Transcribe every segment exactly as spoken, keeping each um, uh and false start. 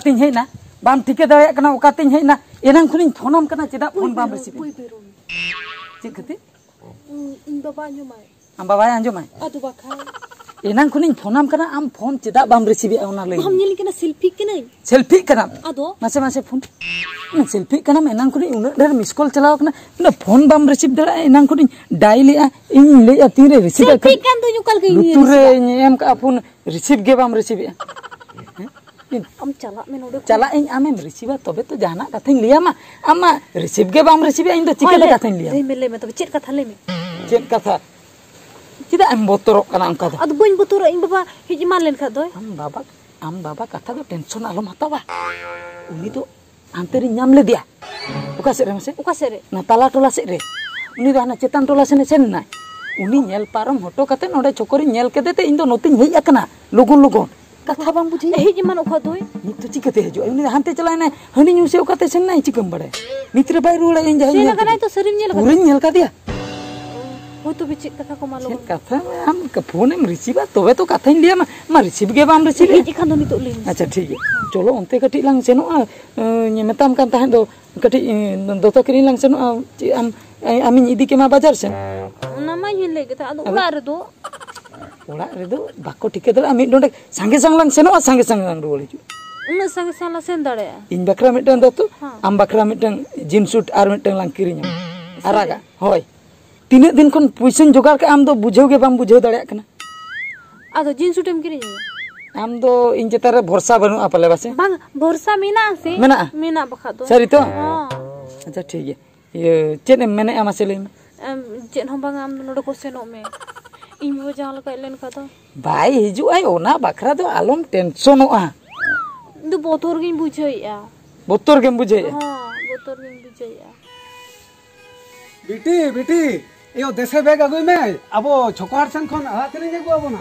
ᱛᱤᱧ ᱦᱮᱡ ᱮᱱᱟ, ᱵᱟᱢ ᱴᱷᱤᱠᱟᱹ ᱫᱟᱲᱮᱭᱟᱜ ᱠᱟᱱᱟ ᱚᱠᱟᱛᱤᱧ ᱦᱮᱡ ᱮᱱᱟ᱾ ᱮᱱᱟᱝ ᱠᱷᱚᱱᱤᱧ ᱯᱷᱳᱱᱟᱢ ᱠᱟᱱᱟ, ᱪᱮᱫᱟᱜ ᱯᱷᱳᱱ ᱵᱟᱢ ᱨᱤᱥᱤᱵᱷ ᱮᱫᱟ? ᱪᱮᱫ ᱠᱷᱟᱹᱛᱤᱨ? ᱤᱧ ᱵᱟᱵᱟ ᱟᱸᱡᱚᱢᱟᱭ᱾ ᱟᱢ ᱵᱟᱵᱟᱭ ᱟᱸᱡᱚᱢᱟᱭ? ᱟᱫᱚ ᱵᱟᱠᱷᱟᱱ᱾ ᱮᱱᱟᱝ ᱠᱷᱚᱱᱤᱧ ᱯᱷᱳᱱᱟᱢ ᱠᱟᱱᱟ, ᱟᱢ ᱯᱷᱳᱱ ᱪᱮᱫᱟᱜ ᱵᱟᱢ ᱨᱤᱥᱤᱵᱷ ᱮᱫᱟ, ᱚᱱᱟ ᱞᱟᱹᱭ ᱢᱮ᱾ ᱵᱟᱢ ᱧᱮᱞᱤᱧ ᱠᱟᱱᱟ, ᱥᱮᱞᱯᱷᱤᱜ ᱠᱟᱹᱱᱟᱹᱧ᱾ ᱥᱮᱞᱯᱷᱤᱜ ᱠᱟᱱᱟᱢ? ᱟᱫᱚ? ᱢᱟᱥᱮ, ᱢᱟᱥᱮ ᱯᱷᱳᱱ᱾ ᱥᱮᱞᱯᱷᱤᱜ ᱠᱟᱱᱟᱢ, ᱮᱱᱟᱝ ᱠᱷᱚᱱᱤᱧ ᱩᱱᱟᱹᱜ ᱰᱷᱮᱨ ᱢᱤᱥ ᱠᱚᱞ ᱪᱟᱞᱟᱣ ᱠᱟᱱᱟ, ᱩᱱᱟᱹᱜ ᱯᱷᱳᱱ ᱵᱟᱢ ᱨᱤᱥᱤᱵᱷ ᱫᱟᱲᱮᱭᱟᱜᱼᱟ᱾ ᱮᱱᱟᱝ ᱠᱷᱚᱱᱤᱧ ᱰᱟᱭᱮᱞᱮᱜᱼᱟ, ᱤᱧᱤᱧ ᱞᱟᱹᱭᱮᱫᱼᱟ ᱛᱤᱱᱨᱮ ᱨᱤᱥᱤᱵᱷ ᱟᱭ᱾ ᱥᱮᱞᱯᱷᱤᱜ ᱠᱟᱱ ᱫᱚᱧ, ᱚᱠᱟ ᱞᱮᱠᱟ ᱤᱧ ᱞᱩᱛᱩᱨ ᱨᱤᱥᱤᱵᱷᱟ? ᱨᱮᱧ ᱮᱢ ᱠᱟᱜᱼᱟ ᱯᱷᱳᱱ, ᱨᱤᱥᱤᱵᱷ ᱜᱮ ᱵᱟᱢ ᱨᱤᱥᱤᱵᱷ ᱮᱫᱼᱟ᱾ ᱦᱮᱸ? ᱟᱢ ᱪᱟᱞᱟᱜ ᱢᱮ ᱱᱚᱰᱮ ᱠᱷᱚᱱ᱾ ᱪᱟᱞᱟᱜ ᱤᱧ, ᱟᱢᱮᱢ ᱨᱤᱥᱤᱵᱷᱟ ᱛᱚᱵᱮ ᱛᱚ ᱡᱟᱦᱟᱱᱟᱜ ᱠᱟᱛᱷᱟᱧ ᱞᱟᱹᱭᱟᱢᱟ᱾ ᱟᱢ ᱢᱟ ᱨᱤᱥᱤᱵᱷ ᱜᱮ ᱵᱟᱢ ᱨᱤᱥᱤᱵᱷ ᱮᱫᱼᱟ, ᱤᱧ ᱫᱚ ᱦᱳᱭ, ᱪᱤᱠᱟᱹᱛᱮ ᱞᱟᱹᱭ, ᱠᱟᱛᱷᱟᱧ ᱞᱟᱹᱭᱟᱢᱟ? ᱞᱟᱹᱭ ᱢᱮ, ᱞᱟᱹᱭ ᱢᱮ, ᱛᱚᱵᱮ ᱪᱮᱫ ᱠᱟᱛᱷᱟ? ᱞᱟᱹᱭ ᱢᱮ᱾ ᱪᱮᱫ ᱠᱟᱛᱷᱟ? ᱪᱮᱫᱟᱜ ᱮᱢ ᱵᱚᱛᱚᱨᱚᱜ ᱠᱟᱱᱟ ᱚᱱᱠᱟ ᱫᱚ? ᱟᱫᱚ ᱵᱟᱹᱧ ᱵᱚᱛᱚᱨᱚᱜᱼᱟ, ᱤᱧ ᱵᱟᱵᱟ ᱦᱮᱡ ᱮᱢᱟᱱ ᱞᱮᱱᱠᱷᱟᱱ ᱫᱚᱭ᱾ ᱟᱢ ᱵᱟᱵᱟ, ᱟᱢ ᱵᱟᱵᱟ ᱠᱟᱛᱷᱟ ᱫᱚ ᱴᱮᱱᱥᱚᱱ ᱟᱞᱚᱢ ᱦᱟᱛᱟᱣᱟ᱾ ᱩᱱᱤ ᱫᱚ ᱦᱟᱱᱛᱮ ᱨᱤᱧ ᱧᱟᱢ ᱞᱮᱫᱮᱭᱟ᱾ ᱚᱠᱟ ᱥᱮᱫ ᱨᱮ ᱢᱟᱥᱮ? ᱚᱠᱟ ᱥᱮᱫ ᱨᱮ? ᱚᱱᱟ ᱛᱟᱞᱟ ᱴᱚᱞᱟ ᱥᱮᱫ ᱨᱮ᱾ ᱩᱱᱤ ᱫᱚ ᱦᱟᱱᱟ ᱪᱮᱛᱟᱱ ᱴᱚᱞᱟ ᱥᱮᱱᱮ ᱥᱮᱱ ᱮᱱᱟᱭ᱾ ᱩᱱᱤ ᱧᱮᱞ ᱯᱟᱨᱚᱢ ᱦᱚᱴᱚ ᱠᱟᱛᱮ ᱱᱚᱰᱮ ᱪᱚᱠᱚᱨᱤᱧ ᱧᱮᱞ ᱠᱮᱫᱮ ᱛᱮ ᱤᱧ ᱫᱚ ᱱᱚᱛᱮᱧ ᱦᱮᱡ ᱟᱠᱟᱱᱟ ᱞᱚᱜᱚᱱ ᱞᱚᱜᱚᱱ᱾ ᱠᱟᱛᱷᱟ ᱵᱟᱢ ᱵᱩᱡᱷᱟᱹᱣ? ᱦᱮᱡ ᱮᱢᱟᱱᱚᱜ ᱠᱷᱟᱡ ᱫᱚᱭ᱾ ᱱᱤᱛ ᱫᱚ ᱪᱤᱠᱟᱹᱛᱮ ᱦᱤᱡᱩᱜᱼᱟ? ᱩᱱᱤ ᱫᱚ ᱦᱟᱱᱛᱮ ᱪᱟᱞᱟᱣ ᱮᱱᱟᱭ, ᱦᱟᱹᱱᱤ ᱧᱩ ᱥᱮ ᱚᱠᱟᱛᱮ ᱥᱮᱱ ᱮᱱᱟᱭ, ᱪᱤᱠᱟᱹᱢ ᱵᱟᱲᱟᱭᱟ? ᱱᱤᱛ ᱨᱮ ᱵᱟᱭ ᱨᱩᱣᱟᱹᱲᱟ, ᱤᱧ ᱡᱟᱦᱟᱸᱧ ᱥᱮᱱ ᱧᱮᱞ ᱟᱠᱟᱱᱟᱭ ᱠᱟᱫᱮᱭᱟ᱾ ᱛᱚ, ᱥᱟᱹᱨᱤᱢ ᱧᱮᱞ ᱟᱠᱟᱫᱮᱭᱟ? ᱯᱩᱨᱟᱹᱧ ᱧᱮᱞ ᱠᱟᱫᱮᱭᱟ᱾ ᱦᱳᱭ, ᱛᱚᱵᱮ ᱪᱮᱫ ᱠᱟᱛᱷᱟ ᱠᱚ ᱢᱟ ᱪᱮᱫ ᱞᱚᱜᱚᱱ? ᱠᱟᱛᱷᱟ? ᱟᱢ ᱯᱷᱳᱱᱮᱢ ᱨᱤᱥᱤᱵᱷᱟ ᱛᱚᱵᱮ ᱛᱚ ᱠᱟᱛᱷᱟᱧ ᱞᱟᱹᱭᱟᱢᱟ᱾ ᱢᱟ, ᱨᱤᱥᱤᱵᱷ ᱜᱮ ᱵᱟᱢ ᱨᱤᱥᱤᱵᱷ ᱮᱫᱼᱟ᱾ ᱦᱮᱡ ᱟᱠᱷᱟᱱ ᱫᱚ ᱱᱤᱛᱚᱜ ᱞᱟᱹᱭ ᱢᱮ᱾ ᱟᱪᱪᱷᱟ, ᱴᱷᱤᱠ ᱜᱮᱭᱟ᱾ ᱪᱚᱞᱚ, ᱚᱱᱛᱮ ᱠᱟᱹᱴᱤᱡ ᱞᱟᱝ ᱥᱮᱱᱚᱜᱼᱟ᱾ ᱮᱸ, ᱢᱮᱛᱟᱢ ᱠᱟᱱ ᱛᱟᱦᱮᱸᱫ ᱫᱚ, ᱠᱟᱹᱴᱤᱡ, ᱮᱸ, ᱫᱚᱛᱚ ᱠᱤᱨᱤᱧ ᱞᱟᱝ ᱥᱮᱱᱚᱜᱼᱟ᱾ ᱪᱮᱫ ᱟᱢ, ᱮ, ᱟᱢᱤᱧ ᱤᱫᱤ ᱠᱮᱢᱟ ᱵᱟᱡᱟᱨ ᱥᱮᱱ? ᱚᱱᱟ ᱢᱟ ᱤᱧ ᱦᱚᱧ ᱞᱟᱹᱭ ᱠᱮᱫᱟ, ᱟᱫᱚ ᱟᱫᱚ? ᱚᱲᱟᱜ ᱨᱮᱫᱚ? ᱚᱲᱟᱜ ᱨᱮᱫᱚ ᱵᱟᱠᱚ ᱴᱷᱤᱠᱟᱹ ᱫᱟᱲᱮᱭᱟᱜᱼᱟ᱾ ᱢᱤᱫ ᱰᱚᱸᱰᱮᱠ ᱥᱟᱸᱜᱮ ᱥᱟᱝ ᱞᱟᱝ ᱥᱮᱱᱚᱜᱼᱟ, ᱥᱟᱸᱜᱮ ᱥᱟᱝ ᱞᱟᱝ ᱨᱩᱣᱟᱹᱲ ᱦᱤᱡᱩᱜᱼᱟ᱾ ᱩᱱᱟᱹᱜ ᱥᱟᱸᱜᱮ ᱥᱟᱝ ᱞᱟᱝ ᱥᱮᱱ ᱫᱟᱲᱮᱭᱟᱜᱼᱟ? ᱤᱧ ᱵᱟᱠᱷᱨᱟ ᱢᱤᱫᱴᱟᱝ ᱫᱚᱛᱚ, ᱦᱮᱸ᱾ ᱟᱢ ᱵᱟᱠᱷᱨᱟ ᱢᱤᱫᱴᱟᱝ ᱡᱤᱱᱥ ᱥᱩᱴ ᱟᱨ ᱢᱤᱫᱴᱟᱝ ᱞᱟᱝ ᱠᱤᱨᱤᱧᱟ᱾ ᱥᱟᱹᱨᱤ? ᱟᱨᱟᱜᱟᱜ, ᱦᱳᱭ᱾ ᱛᱤᱱᱟᱹᱜ ᱫᱤᱱ ᱠᱷᱚᱱ ᱯᱩᱭᱥᱟᱹᱧ ᱡᱚᱜᱟᱲ ᱠᱟᱜᱼᱟ, ᱟᱢ ᱫᱚ ᱵᱩᱡᱷᱟᱹᱣ ᱜᱮ ᱵᱟᱢ ᱵᱩᱡᱷᱟᱹᱣ ᱫᱟᱲᱮᱭᱟᱜ ᱠᱟᱱᱟ᱾ ᱟᱫᱚ ᱡᱤᱱᱥ ᱥᱩᱴ ᱮᱢ ᱠᱤᱨᱤᱧ ᱟᱹᱧᱟ? ᱟᱢ ᱫᱚ ᱤᱧ ᱪᱮᱛᱟᱱ ᱨᱮ ᱵᱷᱚᱨᱥᱟ ᱵᱟᱹᱱᱩᱜᱼᱟ ᱯᱟᱞᱮ ᱵᱟᱥᱮ? ᱵᱟᱝ, ᱵᱷᱚᱨᱥᱟ ᱢᱮᱱᱟᱜᱼᱟ ᱥᱮ? ᱢᱮᱱᱟᱜᱼᱟ? ᱢᱮᱱᱟᱜ ᱵᱟᱠᱷᱟᱡ ᱫᱚ᱾ ᱥᱟᱹᱨᱤ ᱛᱚ? ᱦᱚᱸ᱾ ᱟᱪᱪᱷᱟ, ᱴᱷᱤᱠ ᱜᱮᱭᱟ᱾ ᱤᱭᱟᱹ, ᱪᱮᱫ ᱮᱢ ᱢᱮᱱᱮᱫᱼᱟ ᱢᱟᱥᱮ ᱞᱟᱹᱭ ᱢᱮ? ᱮᱢ, ᱪᱮᱫ ᱦᱚᱸ ᱵᱟᱝᱟ, ᱟᱢ ᱫᱚ ᱱᱚᱰᱮ ᱠᱚ ᱥᱮᱱᱚᱜ ᱢᱮ᱾ ᱤᱧ ᱵᱟᱵᱟ ᱡᱟᱦᱟᱸ ᱞᱮᱠᱟᱭ ᱞᱮᱱ ᱠᱷᱟᱱ ᱫᱚ᱾ ᱵᱟᱭ ᱦᱤᱡᱩᱜᱼᱟᱭ, ᱚᱱᱟ ᱵᱟᱠᱷᱨᱟ ᱫᱚ ᱟᱞᱚᱢ ᱴᱮᱱᱥᱚᱱᱚᱜᱼᱟ᱾ ᱤᱧ ᱫᱚ ᱵᱚᱛᱚᱨ ᱜᱤᱧ ᱵᱩᱡᱷᱟᱹᱣᱮᱫᱼᱟ᱾ ᱵᱚᱛᱚᱨ ᱜᱮᱢ ᱵᱩᱡᱷᱟᱹᱣᱮᱫᱼᱟ? ᱦᱚᱸ, ᱵᱚᱛᱚᱨ ᱜᱤᱧ ᱵᱩᱡᱷᱟᱹᱣᱮᱫᱼᱟ᱾ ᱵᱤᱴᱤ, ᱵᱤᱴᱤ, ᱮᱭᱳ, ᱫᱮᱥᱮ ᱵᱮᱜᱽ ᱟᱹᱜᱩᱭ ᱢᱮ᱾ ᱟᱵᱚ ᱪᱷᱚᱠᱚ ᱦᱟᱴ ᱥᱮᱱ ᱠᱷᱚᱱ ᱟᱲᱟᱜ ᱠᱤᱨᱤᱧ ᱟᱹᱜᱩ ᱟᱵᱚᱱᱟ᱾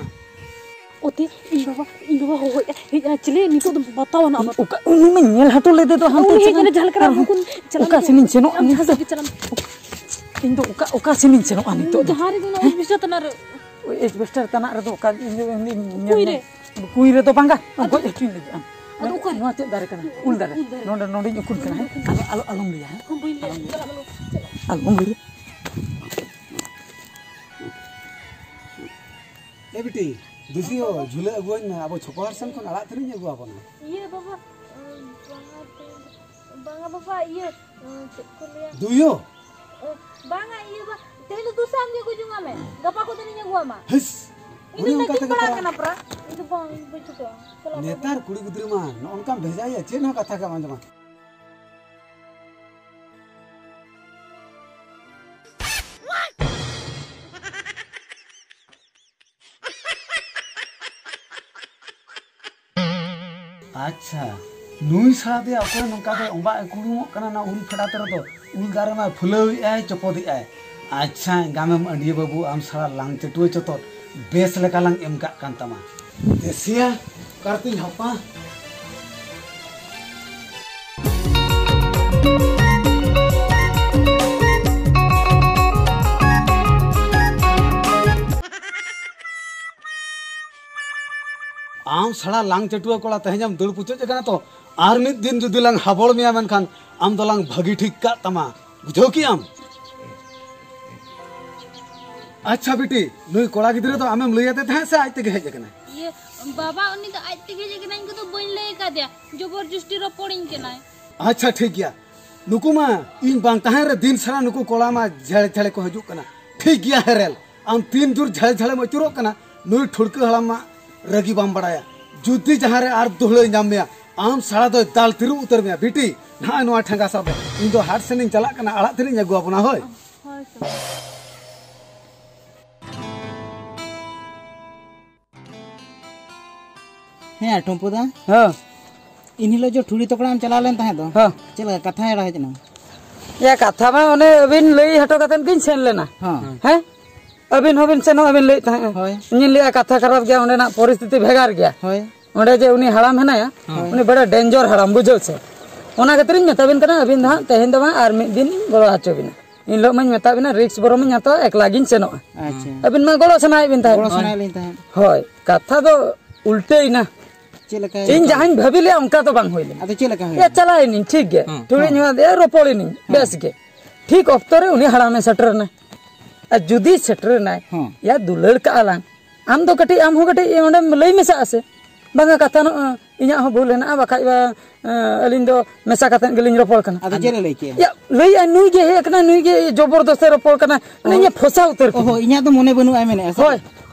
ᱚᱛᱮ, ᱤᱧ ᱵᱟᱵᱟ, ᱤᱧ ᱵᱟᱵᱟ ᱦᱚᱦᱚᱭᱮᱫᱼᱟ, ᱦᱮᱡ ᱮᱱᱟ ᱪᱤᱞᱤ, ᱱᱤᱛᱚᱜ ᱫᱚ ᱵᱟᱛᱟᱣ ᱟᱱᱟ ᱟᱵᱟᱨ᱾ ᱚᱠᱟ, ᱩᱱᱤ ᱢᱟ ᱧᱮᱞ ᱦᱚᱴᱚ ᱞᱮᱫᱮ ᱫᱚ ᱦᱟᱱᱛᱮ ᱩᱱᱤ ᱦᱮᱡ ᱪᱟᱞᱟᱜ ᱮᱱᱟ, ᱡᱟᱦᱟᱸ ᱞᱮᱠᱟ ᱟᱨᱦᱚᱸ ᱵᱚᱱ ᱪᱟᱞᱟᱜ ᱚᱠᱟ ᱜᱮᱭᱟ᱾ ᱥᱮᱱᱤᱧ ᱥᱮᱱᱚᱜᱼᱟ ᱟᱢ ᱱᱤᱛᱚᱜ ᱥᱟᱞᱟᱜ ᱫᱚ? ᱜᱮ ᱪᱟᱞᱟᱜ ᱢᱮ᱾ ᱤᱧ ᱫᱚ ᱚᱠᱟ, ᱚᱠᱟ ᱥᱮᱱᱤᱧ ᱥᱮᱱᱚᱜᱼᱟ ᱱᱤᱛᱚᱜ ᱫᱚ? ᱡᱟᱦᱟᱸ ᱨᱮᱜᱮ ᱚᱱᱟ ᱦᱮᱸ? ᱮᱥᱵᱮᱥᱴᱟᱨ ᱛᱟᱱᱟ ᱨᱮ᱾ ᱳᱭ ᱮᱥᱵᱮᱥᱴᱟᱨ ᱛᱟᱱᱟᱜ ᱨᱮᱫᱚ ᱚᱠᱟ, ᱤᱧ ᱫᱚ, ᱤᱧ ᱫᱚ, ᱤᱧ ᱫᱚ ᱠᱩᱸᱭ ᱨᱮ᱾ ᱠᱩᱸᱭ ᱨᱮᱫᱚ ᱵᱟᱝᱟ, ᱟᱫᱚ ᱜᱚᱡ ᱦᱚᱪᱚᱧ ᱞᱟᱹᱜᱤᱫ ᱟᱢ᱾ ᱟᱫᱚ ᱚᱠᱟᱨᱮ? ᱱᱚᱣᱟ ᱪᱮᱫ ᱫᱟᱨᱮ ᱠᱟᱱᱟ? ᱩᱞ ᱫᱟᱨᱮ᱾ ᱩᱞ ᱫᱟᱨᱮ᱾ ᱱᱚᱰᱮ, ᱱᱚᱰᱮᱧ ᱩᱠᱩᱱ ᱠᱟᱱᱟ, ᱦᱮᱸ? ᱟᱞᱚ, ᱟᱞᱚ, ᱟᱞᱚᱢ ᱞᱟᱹᱭᱟ, ᱦᱮᱸ? ᱦᱚᱸ, ᱵᱟᱹᱧ ᱞᱟᱹᱭᱟ᱾ ᱟᱞᱚᱢ ᱞᱟᱹᱭᱟ᱾ ᱪᱟᱞᱟᱜ, ᱪᱟᱞᱟᱜ᱾ ᱟᱞᱚᱢ ᱞᱟᱹᱭᱟ᱾ ᱮ ᱵᱤᱴᱤ, ᱫᱩᱥᱤᱭᱳ, ᱡᱷᱩᱞᱟᱹ ᱟᱹᱜᱩᱣᱟᱹᱧ ᱢᱮ, ᱟᱵᱚ ᱪᱷᱚᱯᱚᱦᱟᱨ ᱥᱮᱱ ᱠᱷᱚᱱ ᱟᱲᱟᱜ ᱛᱤᱱᱟᱹᱜ ᱤᱧ ᱟᱹᱜᱩᱣᱟᱵᱚᱱᱟ? ᱤᱭᱟᱹ ᱵᱟᱵᱟ, ᱩᱸ, ᱵᱟᱝᱟ ᱛᱮ, ᱵᱟᱝᱟ ᱵᱟᱵᱟ, ᱤᱭᱟᱹ, ᱩᱸ, ᱪᱮᱫ ᱠᱚ ᱞᱟᱹᱭᱟ? ᱫᱩᱭᱳ? ᱩᱸ, ᱵᱟᱝᱟ, ᱤᱭᱟᱹ ᱵᱟ, ᱛᱮᱦᱮᱧ ᱫᱚ ᱫᱩᱥᱮ ᱟᱢ ᱜᱮ ᱟᱹᱜᱩ ᱡᱚᱝᱟ ᱢᱮ, ᱜᱟᱯᱟ ᱠᱚᱛᱮ ᱤᱧ ᱟᱹᱜᱩᱣᱟᱢᱟ᱾ ᱦᱤᱥ, ᱤᱧ ᱫᱚ ᱩᱱᱤ ᱚᱱᱠᱟ ᱛᱟᱹᱠᱤᱱ ᱛᱮᱜᱮ ᱯᱟᱲᱟᱜ ᱯᱟᱲᱟᱜ᱾ ᱠᱟᱱᱟ ᱯᱨᱟ, ᱤᱧ ᱫᱚ ᱵᱟᱝ, ᱤᱧ ᱫᱚ ᱵᱟᱹᱧ ᱪᱷᱩᱴᱟᱹᱜᱼᱟ᱾ ᱪᱟᱞᱟᱜ ᱱᱮᱛᱟᱨ ᱵᱟᱹᱵᱩ᱾ ᱠᱩᱲᱤ ᱜᱤᱫᱽᱨᱟᱹ ᱢᱟ ᱱᱚᱜᱼᱚ ᱱᱚᱝᱠᱟᱢ ᱵᱷᱮᱡᱟᱭᱮᱭᱟ, ᱪᱮᱫ ᱦᱚᱸ ᱠᱟᱛᱷᱟ ᱜᱮ ᱵᱟᱝ ᱟᱸᱡᱚᱢᱟ᱾ ᱟᱪᱪᱷᱟ, ᱱᱩᱭ ᱥᱟᱞᱟ ᱫᱚᱭᱟ ᱚᱠᱚᱭ ᱱᱚᱝᱠᱟ ᱫᱚᱭ ᱚᱸᱵᱟᱜ ᱮ ᱠᱩᱲᱩᱢᱚᱜ ᱠᱟᱱᱟ ᱱᱚᱣᱟ ᱩᱞ ᱯᱷᱮᱰᱟᱛ ᱨᱮᱫᱚ? ᱩᱞ ᱫᱟᱨᱮ ᱢᱟ ᱯᱷᱩᱞᱟᱹᱣᱮᱫᱼᱟᱭ, ᱪᱚᱯᱚᱫᱮᱜᱼᱟᱭ᱾ ᱟᱪᱪᱷᱟ, ᱮᱸᱜᱟᱢᱮᱢ ᱟᱹᱰᱤᱭᱟᱹ ᱵᱟᱹᱵᱩ, ᱟᱢ ᱥᱟᱞᱟ ᱞᱟᱝ ᱪᱟᱹᱴᱩᱣᱟᱹ ᱪᱚᱛᱚᱫ ᱵᱮᱥ ᱞᱮᱠᱟ ᱞᱟᱝ ᱮᱢ ᱠᱟᱜ ᱠᱟᱱ ᱛᱟᱢᱟ᱾ ᱮᱥᱤᱭᱟ, ᱚᱠᱟ ᱨᱮᱛᱤᱧ ᱦᱟᱯᱟ? ᱟᱢ ᱥᱟᱲᱟ ᱞᱟᱝ ᱪᱟᱹᱴᱩᱣᱟᱹ ᱠᱚᱲᱟ, ᱛᱮᱦᱮᱧ ᱮᱢ ᱫᱟᱹᱲ ᱯᱩᱪᱟᱹᱫ ᱟᱠᱟᱱᱟ ᱛᱚ, ᱟᱨ ᱢᱤᱫ ᱫᱤᱱ ᱡᱩᱫᱤ ᱞᱟᱝ ᱦᱟᱵᱚᱲ ᱢᱮᱭᱟ, ᱢᱮᱱᱠᱷᱟᱱ ᱟᱢ ᱫᱚᱞᱟᱝ ᱵᱷᱟᱹᱜᱤ ᱴᱷᱤᱠ ᱠᱟᱜ ᱛᱟᱢᱟ, ᱵᱩᱡᱷᱟᱹᱣ ᱠᱮᱜ ᱟᱢ? ᱟᱪᱪᱷᱟ ᱵᱤᱴᱤ, ᱱᱩᱭ ᱠᱚᱲᱟ ᱜᱤᱫᱽᱨᱟᱹ ᱫᱚ ᱟᱢᱮᱢ ᱞᱟᱹᱭ ᱟᱫᱮ ᱛᱟᱦᱮᱸᱫ ᱥᱮ ᱟᱡ ᱛᱮᱜᱮ ᱦᱮᱡ ᱟᱠᱟᱱᱟᱭ? ᱤᱭᱟᱹ, ᱵᱟᱵᱟ, ᱩᱱᱤ ᱫᱚ ᱟᱡ ᱛᱮᱜᱮ ᱦᱮᱡ ᱟᱠᱟᱱᱟᱭ, ᱤᱧ ᱠᱚᱫᱚ ᱵᱟᱹᱧ ᱞᱟᱹᱭ ᱟᱠᱟᱫᱮᱭᱟ, ᱡᱚᱵᱚᱨ ᱡᱚᱥᱴᱤ ᱨᱚᱯᱚᱲᱤᱧ ᱠᱟᱱᱟᱭ᱾ ᱟᱪᱪᱷᱟ, ᱴᱷᱤᱠ ᱜᱮᱭᱟ᱾ ᱱᱩᱠᱩ ᱢᱟ ᱤᱧ ᱵᱟᱝ ᱛᱟᱦᱮᱱ ᱨᱮ ᱫᱤᱱ ᱥᱟᱨᱟ ᱱᱩᱠᱩ ᱠᱚᱲᱟ ᱢᱟ ᱡᱷᱮᱲᱮ ᱡᱷᱮᱲᱮ ᱠᱚ ᱦᱤᱡᱩᱜ ᱠᱟᱱᱟ᱾ ᱴᱷᱤᱠ ᱜᱮᱭᱟ ᱦᱮᱨᱮᱞ, ᱟᱢ ᱛᱤᱱ ᱡᱳᱨ ᱡᱷᱮᱲᱮ ᱡᱷᱮᱲᱮᱢ ᱟᱹᱪᱩᱨᱚᱜ ᱠᱟᱱᱟ, ᱱᱩᱭ ᱴᱷᱩᱲᱠᱟᱹ ᱦᱟᱲᱟᱢ ᱢᱟ ᱨᱟᱹᱜᱤ ᱵᱟᱢ ᱵᱟᱲᱟᱭᱟ᱾ ᱡᱩᱫᱤ ᱡᱟᱦᱟᱸ ᱨᱮ ᱟᱨ ᱫᱩᱦᱲᱟᱹᱭ ᱧᱟᱢ ᱢᱮᱭᱟ, ᱟᱢ ᱥᱟᱲᱟ ᱫᱚᱭ ᱫᱟᱞ ᱛᱤᱨᱩᱵ ᱩᱛᱟᱹᱨ ᱢᱮᱭᱟ᱾ ᱵᱤᱴᱤ, ᱱᱚᱜᱼᱚᱭ ᱱᱚᱣᱟ ᱴᱷᱮᱸᱜᱟ ᱥᱟᱵ ᱢᱮ, ᱤᱧ ᱫᱚ ᱦᱟᱴ ᱥᱮᱱᱤᱧ ᱪᱟᱞᱟᱜ ᱠᱟᱱᱟ, ᱟᱲᱟᱜ ᱛᱮᱱᱤᱧ ᱟᱹᱜᱩ ᱟᱵᱚᱱᱟ᱾ ᱦᱳᱭ᱾ ᱦᱳᱭ ᱛᱚ᱾ ᱦᱮᱸ ᱴᱩᱢᱯᱩ ᱫᱟ᱾ ᱦᱮᱸ᱾ ᱤᱱ ᱦᱤᱞᱳᱜ ᱡᱮ ᱴᱷᱩᱲᱤ ᱛᱚᱠᱲᱟᱢ ᱪᱟᱞᱟᱣ ᱞᱮᱱ ᱛᱟᱦᱮᱸᱫ ᱫᱚ, ᱦᱮᱸ᱾ ᱪᱮᱫ ᱞᱮᱠᱟ ᱠᱟᱛᱷᱟ ᱮᱲᱟ ᱦᱮᱡ ᱮᱱᱟ? ᱭᱟ, ᱠᱟᱛᱷᱟ ᱢᱟ ᱚᱱᱮ ᱟᱹᱵᱤᱱ ᱞᱟᱹᱭ ᱦᱚᱴᱚ ᱠᱟᱛᱮᱫ ᱜᱤᱧ ᱥᱮᱱ ᱞᱮᱱᱟ᱾ ᱦᱮᱸ᱾ ᱦᱮᱸ? ᱟᱹᱵᱤᱱ ᱦᱚᱸᱵᱤᱱ ᱥᱮᱱᱚᱜ ᱟᱹᱵᱤᱱ ᱞᱟᱹᱭᱮᱫ ᱛᱟᱦᱮᱸᱫ᱾ ᱦᱳᱭ᱾ ᱤᱧᱤᱧ ᱞᱟᱹᱭᱮᱫᱼᱟ, ᱠᱟᱛᱷᱟ ᱠᱷᱟᱨᱟᱯ ᱜᱮᱭᱟ, ᱚᱸᱰᱮᱱᱟᱜ ᱯᱚᱨᱤᱥᱛᱷᱤᱛᱤ ᱵᱷᱮᱜᱟᱨ ᱜᱮᱭᱟ᱾ ᱦᱳᱭ᱾ ᱚᱸᱰᱮ ᱡᱮ ᱩᱱᱤ ᱦᱟᱲᱟᱢ ᱦᱮᱱᱟᱭᱟ, ᱦᱳᱭ᱾ ᱩᱱᱤ ᱵᱮᱲᱟ ᱰᱮᱧᱡᱚᱨ ᱦᱟᱲᱟᱢ, ᱵᱩᱡᱷᱟᱹᱣ ᱥᱮ᱾ ᱚᱱᱟ ᱠᱷᱟᱹᱛᱤᱨᱤᱧ ᱢᱮᱛᱟᱵᱤᱱ ᱠᱟᱱᱟ, ᱟᱹᱵᱤᱱ ᱫᱚ ᱦᱟᱸᱜ ᱛᱮᱦᱮᱧ ᱫᱚ ᱵᱟᱝ, ᱟᱨ ᱢᱤᱫ ᱫᱤᱱ ᱤᱧ ᱜᱚᱲᱚ ᱦᱚᱪᱚ ᱵᱤᱱᱟ᱾ ᱤᱱ ᱦᱤᱞᱳᱜ ᱢᱟᱧ ᱢᱮᱛᱟᱫ ᱵᱤᱱᱟ, ᱨᱤᱠᱥ ᱵᱚᱨᱚᱢᱤᱧ ᱦᱟᱛᱟᱣᱟ, ᱮᱠᱞᱟ ᱜᱤᱧ ᱥᱮᱱᱚᱜᱼᱟ᱾ ᱟᱪᱪᱷᱟ᱾ ᱟᱹᱵᱤᱱ ᱢᱟ ᱜᱚᱲᱚ ᱥᱟᱱᱟᱭᱮᱫ ᱵᱤᱱ ᱛᱟᱦᱮᱸᱫ᱾ ᱜᱚᱲᱚ ᱥᱟᱱᱟᱭᱮᱫ ᱞᱤᱧ ᱛᱟᱦᱮᱸᱫ᱾ ᱦᱳᱭ, ᱠᱟᱛᱷᱟ ᱫᱚ ᱩᱞᱴᱟᱹᱭᱮᱱᱟ᱾ ᱪᱮᱫ ᱞᱮᱠᱟ? ᱤᱧ ᱡᱟᱦᱟᱸᱧ ᱵᱷᱟᱹᱵᱤ ᱞᱮᱫᱼᱟ, ᱚᱱᱠᱟ ᱫᱚ ᱵᱟᱝ ᱦᱩᱭ ᱞᱮᱱᱟ᱾ ᱟᱫᱚ ᱪᱮᱫ ᱞᱮᱠᱟ ᱦᱩᱭ ᱭᱟ, ᱞᱮᱱᱟ? ᱪᱟᱞᱟᱣ ᱮᱱᱟᱹᱧ, ᱴᱷᱤᱠ ᱜᱮ᱾ ᱦᱮᱸ᱾ ᱴᱷᱩᱲᱤ ᱦᱮᱸ᱾ ᱧᱩ ᱟᱫᱮᱭᱟ, ᱨᱚᱯᱚᱲ ᱮᱱᱟᱹᱧ, ᱦᱮᱸ᱾ ᱵᱮᱥ ᱜᱮ᱾ ᱴᱷᱤᱠ ᱚᱠᱛᱚ ᱨᱮ ᱩᱱᱤ ᱦᱟᱲᱟᱢᱮ ᱥᱮᱴᱮᱨ ᱮᱱᱟ᱾ ᱟᱨ ᱡᱩᱫᱤ ᱥᱮᱴᱮᱨ ᱮᱱᱟᱭ, ᱦᱮᱸ᱾ ᱭᱟ, ᱫᱩᱞᱟᱹᱲ ᱠᱟᱜᱼᱟ ᱞᱟᱝ, ᱟᱢ ᱫᱚ ᱠᱟᱹᱴᱤᱡ, ᱟᱢ ᱦᱚᱸ ᱠᱟᱹᱴᱤᱡ ᱚᱸᱰᱮᱢ ᱞᱟᱹᱭ ᱢᱮᱥᱟᱜᱼᱟ ᱥᱮ? ᱵᱟᱝᱟ, ᱠᱟᱛᱷᱟ ᱱᱚᱜᱼᱚ ᱤᱧᱟᱹᱜ ᱦᱚᱸ ᱵᱷᱩᱞ ᱦᱮᱱᱟᱜᱼᱟ, ᱵᱟᱠᱷᱟᱡ ᱵᱟ, ᱮᱸ, ᱟᱹᱞᱤᱧ ᱫᱚ ᱢᱮᱥᱟ ᱠᱟᱛᱮᱫ ᱜᱮᱞᱤᱧ ᱨᱚᱯᱚᱲ ᱠᱟᱱᱟ᱾ ᱟᱫᱚ ᱪᱮᱫ ᱮ ᱞᱟᱹᱭ ᱠᱮᱜᱼᱟ? ᱭᱟ, ᱞᱟᱹᱭᱮᱜᱼᱟᱭ, ᱱᱩᱭ ᱜᱮ ᱦᱮᱡ ᱟᱠᱟᱱᱟ, ᱱᱩᱭ ᱜᱮ ᱡᱚᱵᱚᱨᱫᱚᱥᱛ ᱮ ᱨᱚᱯᱚᱲ ᱠᱟᱱᱟ, ᱢᱟᱱᱮ ᱚ᱾ ᱤᱧᱮ ᱯᱷᱚᱥᱟ ᱩᱛᱟᱹᱨ ᱠᱮᱫᱟ᱾ ᱚᱦᱚ, ᱤᱧᱟᱹᱜ ᱫᱚ ᱢᱚᱱᱮ ᱵᱟᱹᱱᱩᱜᱼᱟ ᱢᱮᱱᱮᱜᱼᱟ ᱥᱮ? ᱦᱳᱭ᱾